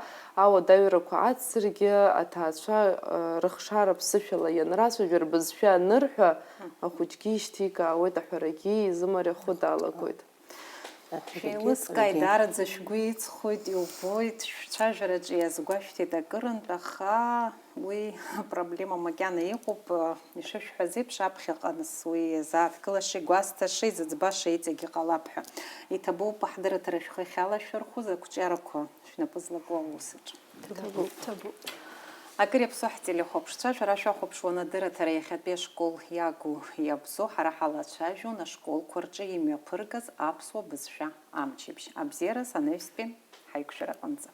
ауадаҩрақәа ацзаргьы аҭаацәа, а, рыхшара ԥсышәала ианрацәажәа, рбызшәа анырҳәа, ахәыҷгьы ишьҭикаауеит, аҳәарагьы изымариахо далагоит. Шәеилыскааит, даараӡа шәгәы иҵхоит, иубоит, шәцәажәараҿы иазгәашәҭеит акырынтә, аха уи апроблема макьана иҟоуп, ишышәҳәаз еиԥш, аԥхьаҟа нас уи иазааҭгылаша, игәасҭаша, изыӡбаша иҵегьы ҟалап ҳәа. Иҭабуп, ҳдырраҭара шәхы ахьалашәырхәыз, ақәҿиарақәа шәнапы злаку аус аҿы. Ҭабуп, ҭабуп. Акыр иаԥсоу ҳтелехәаԥшцәа, шәара шәахәаԥшуан адырраҭара иахьатәи ашкол иагу иабзоу, ҳара ҳалацәажәон ашколқәа рҿы имҩаԥыргаз аԥсуа бызшәа амчыбжь. Абзиараз анаҩстәи ҳаиқәшәараҟынӡа.